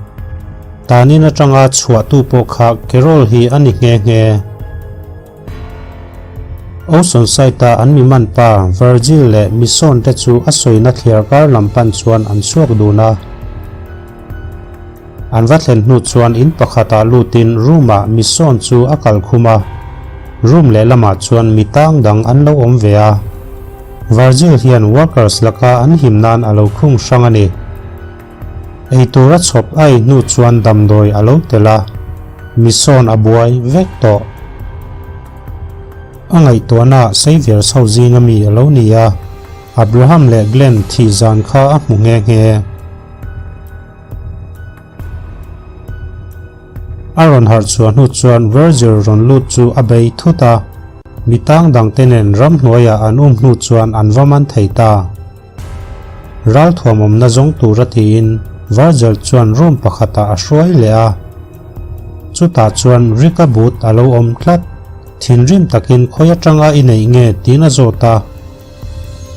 Tanin atanga chhuahtu pawh kha Carol hi a ni nghe nghe. Oceanside-a an mi man pa Virgil leh Michonne te chu a sawina thliar kar lam pan chuan an chhuak dun a. An va thlen hnu chuan in pakhatah lutin room-ah Michonne chu a kal khum a, room lehlamah chuan mi tang dang an lo awm ve a. Virgil hian workers laka an him nan a lo khung hrang a ni. Eitur a chhawp a ei hnu chuan damdawi a lo tel a, Michonne a buai vek tawh. A ngaihtuahna Xavier chho zinga mi a lo ni a, Abraham leh Glenn thih zan kha a hmu nghe nghe. A rawn harh chhuah hnu chuan Virgil rawn lut chu a bei thut a, mi tang dangte nen ramhnuaiah an um hnu chuan an va man thei ta. Ralthuam awmna zawng tura tiin Virgil chuan room pakhatah a hruai leh a. Chutah chuan Rick-a but a lo awm tlat. Thinrim takin khawi atanga i neih nge tiin a zawt a.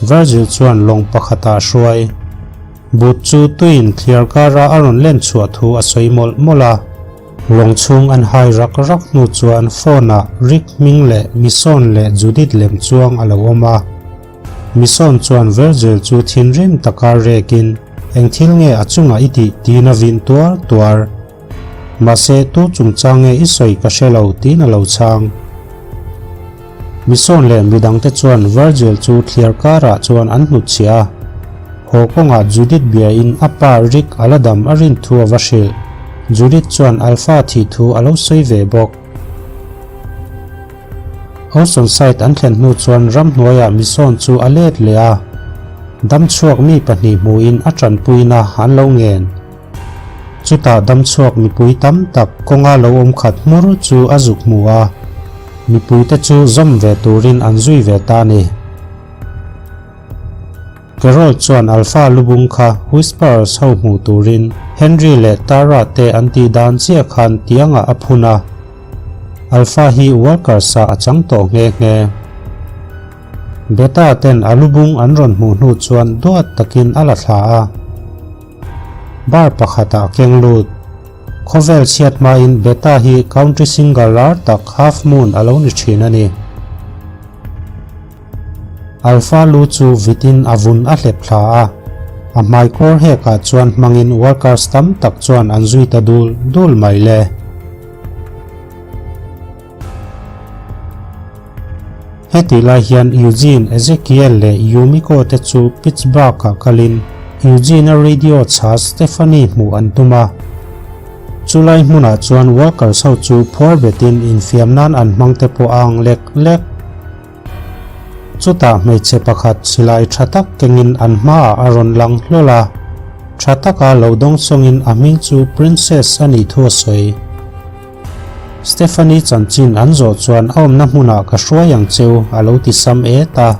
Virgil chuan lawng pakhatah a hruai. But chu tuiin thliar kara a rawn len chhuah thu a sawi mawlh mawlh a. Lawng chhung an hai rak rak hnu chuan phone ah Rick hming leh Michonne leh Judith lem chuang a lo awm a. Michonne chuan Virgil chu thinrim taka rekin eng thil nge a chungah i tih tiin a vin tuar tuar. Mahse tu chungchang nge i sawi ka hre lo tiin a lo chhang. Michonne leh midangte chuan Virgil chu thliar karah chuan an hnutchhiah a. Haw kawngah Judith biain a pa Rick a la dam a rin thu a va hrilh. Judith chuan Alpha thih thu a lo sawi ve bawk. Oceanside an thlen hnu chuan ramhnuaiah Michonne chu a let leh a. Damchhuak mi pahnih hmuhin a tanpuina an lo ngen. Chutah damchhuak mipui tam tak kawnga lo awm khat hmur chu a zuk hmu a, mipuite chu zawm ve turin an zui ve ta a ni. Carol chuan Alpha lubung kha Whisperers ho hmuh turin Henry leh Tara te an tih dan chiah khan tiangah a phun a, Alpha hi Walkers-ah a chang tawh nghe nghe. Beta ten a lubung an rawn hmuh hnu chuan duat takin a la thla a. Bar pakhatah a keng lut. Khawvel chhiat hmain Beta hi country singer lar tak Half Moon a lo ni thin a ni. Alpha lu chu vitin a vun a hlep thla a, a hmaikawr hekah chuan hmangin workers tam tak chuan an zui ta dul dul mai le. Hetih lai hian Eugene, Ezekiel leh Yumiko te chu Pittsburgh-ah kalin Eugene-a radio chha Stephanie hmuh an tum a. Chulai hmunah chuan workers ho chu phuar betin infiam nan an hmang te pawh a ang lek lek. Chutah hmeichhe pakhat silai tha tak kengin an hmaah a rawn lang hlawl a, tha taka lo dawngsawngin a hming chu Princess a nih thu a sawi. Stephanie chanchin an zawh chuan a awmna hmunah ka hruai ang cheu a lo ti sam et a,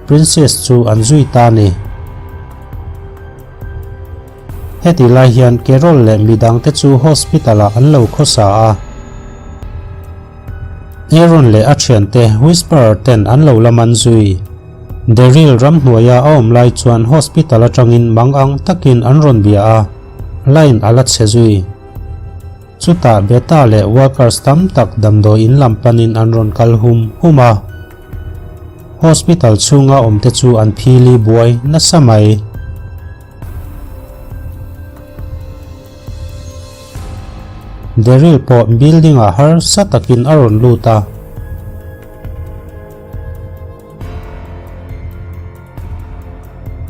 Princess chu an zui ta a ni. Heti lai hian Carol leh midangte chu hospital ah an lo khawsa a. Aaron leh a thiante Whisperer ten an lo la man zui. Daryl ramhnuaia a awm lai chuan hospital atangin mangang takin an rawn bia a, line a la chhe zui. Chutah Beta leh workers tam tak damdawi in lam panin an rawn kal hum hum a. Hospital chhunga awmte chu an phili buai nasa mai. Daryl pawh building ah harsa takin a rawn lut a.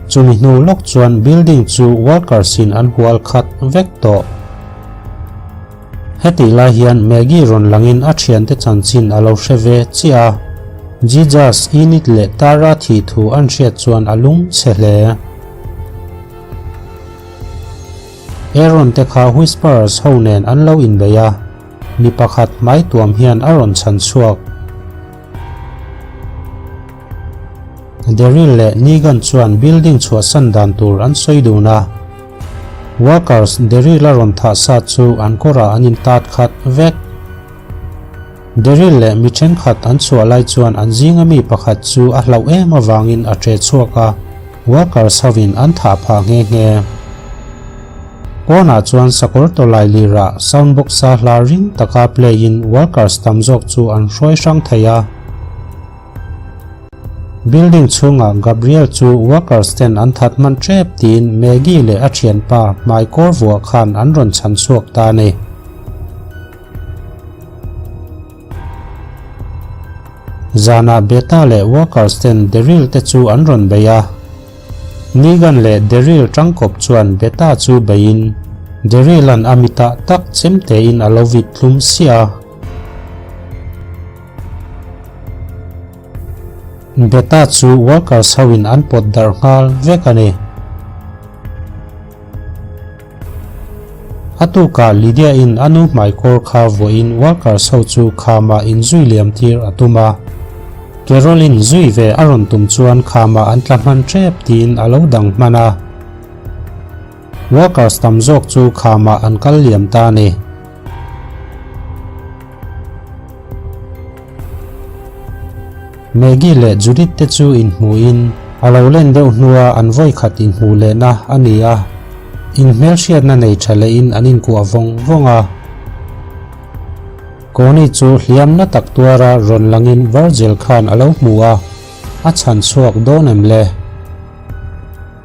Chumi hnu lawk chuan building chu workers in an hual khat vek tawh. Hetih lai hian Maggie rawn langin a thiante chanchin a lo hre ve chiah a, Jesus, Enid leh Tara thih thu an hriat chuan a lung chhe hle. Aaron te kha Whisperers ho nen an lo inbei a, mi pakhat hmai tuam hian a rawn chhan chhuak. Daryl leh Negan chuan building chhuahsan dan tur an sawi dun a. Workers Daryl a rawn thah sa chu an kawrah an intat khat vek. Daryl leh mi thenkhat an chhuah lai chuan an zinga mi pakhat chu a hlauh em avangin a ṭe chhuak a, workers hovin an thah phah nghe nghe. Pawnah chuan sakawr tawlai lirah sound box-a hla ring taka play-in workers tam zawk chu an hruai hrang thei a. Building chhungah Gabriel chu workers ten an that hman tep tiin Maggie leh a thianpa hmaikawr vuah khan an rawn chhan chhuak ta a ni. Zanah Beta leh workers ten Daryl te chu an rawn bei a. Negan leh Daryl tangkawp chuan Beta chu beiin Daryl-a'n a mitah tak chemtein a lo vit tlum siah a. Beta chu workers ho in an pawt darh nghal vek a ni. A tukah Lydia in a nu hmaikawr kha vuahin workers ho chu khamah inzui liam tir a tum a. Carol in zui ve a rawn tum chuan khamah an tla hman tep tiin a lo dang hman a. Workers tam zawk chu khamah an kal liam ta a ni. Maggie leh Judith te chu inhmuhin a lo len deuh hnua an vawi khat inhmuh lehna a ni a, inhmelhriatna nei tha lehin an inkuah vawng vawng a. Connie chu hliamna tak tuara rawn langin Virgil khan a lo hmu a, a chhan chhuak dawn em le?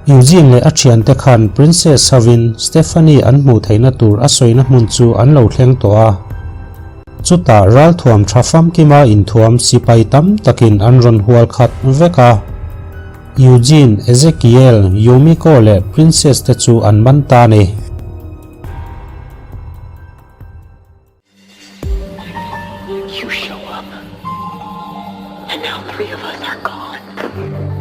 Eugene leh a thiante khan Princess hovin Stephanie an hmuh theihna tur a sawina hmun chu an lo thleng tawh a. Chutah ralthuam tha famkima inthuam sipai tam takin an rawn hual khat vek a. Eugene, Ezekiel, Yumiko leh Princess te chu an man ta a ni. You show up and now 3 of us are gone.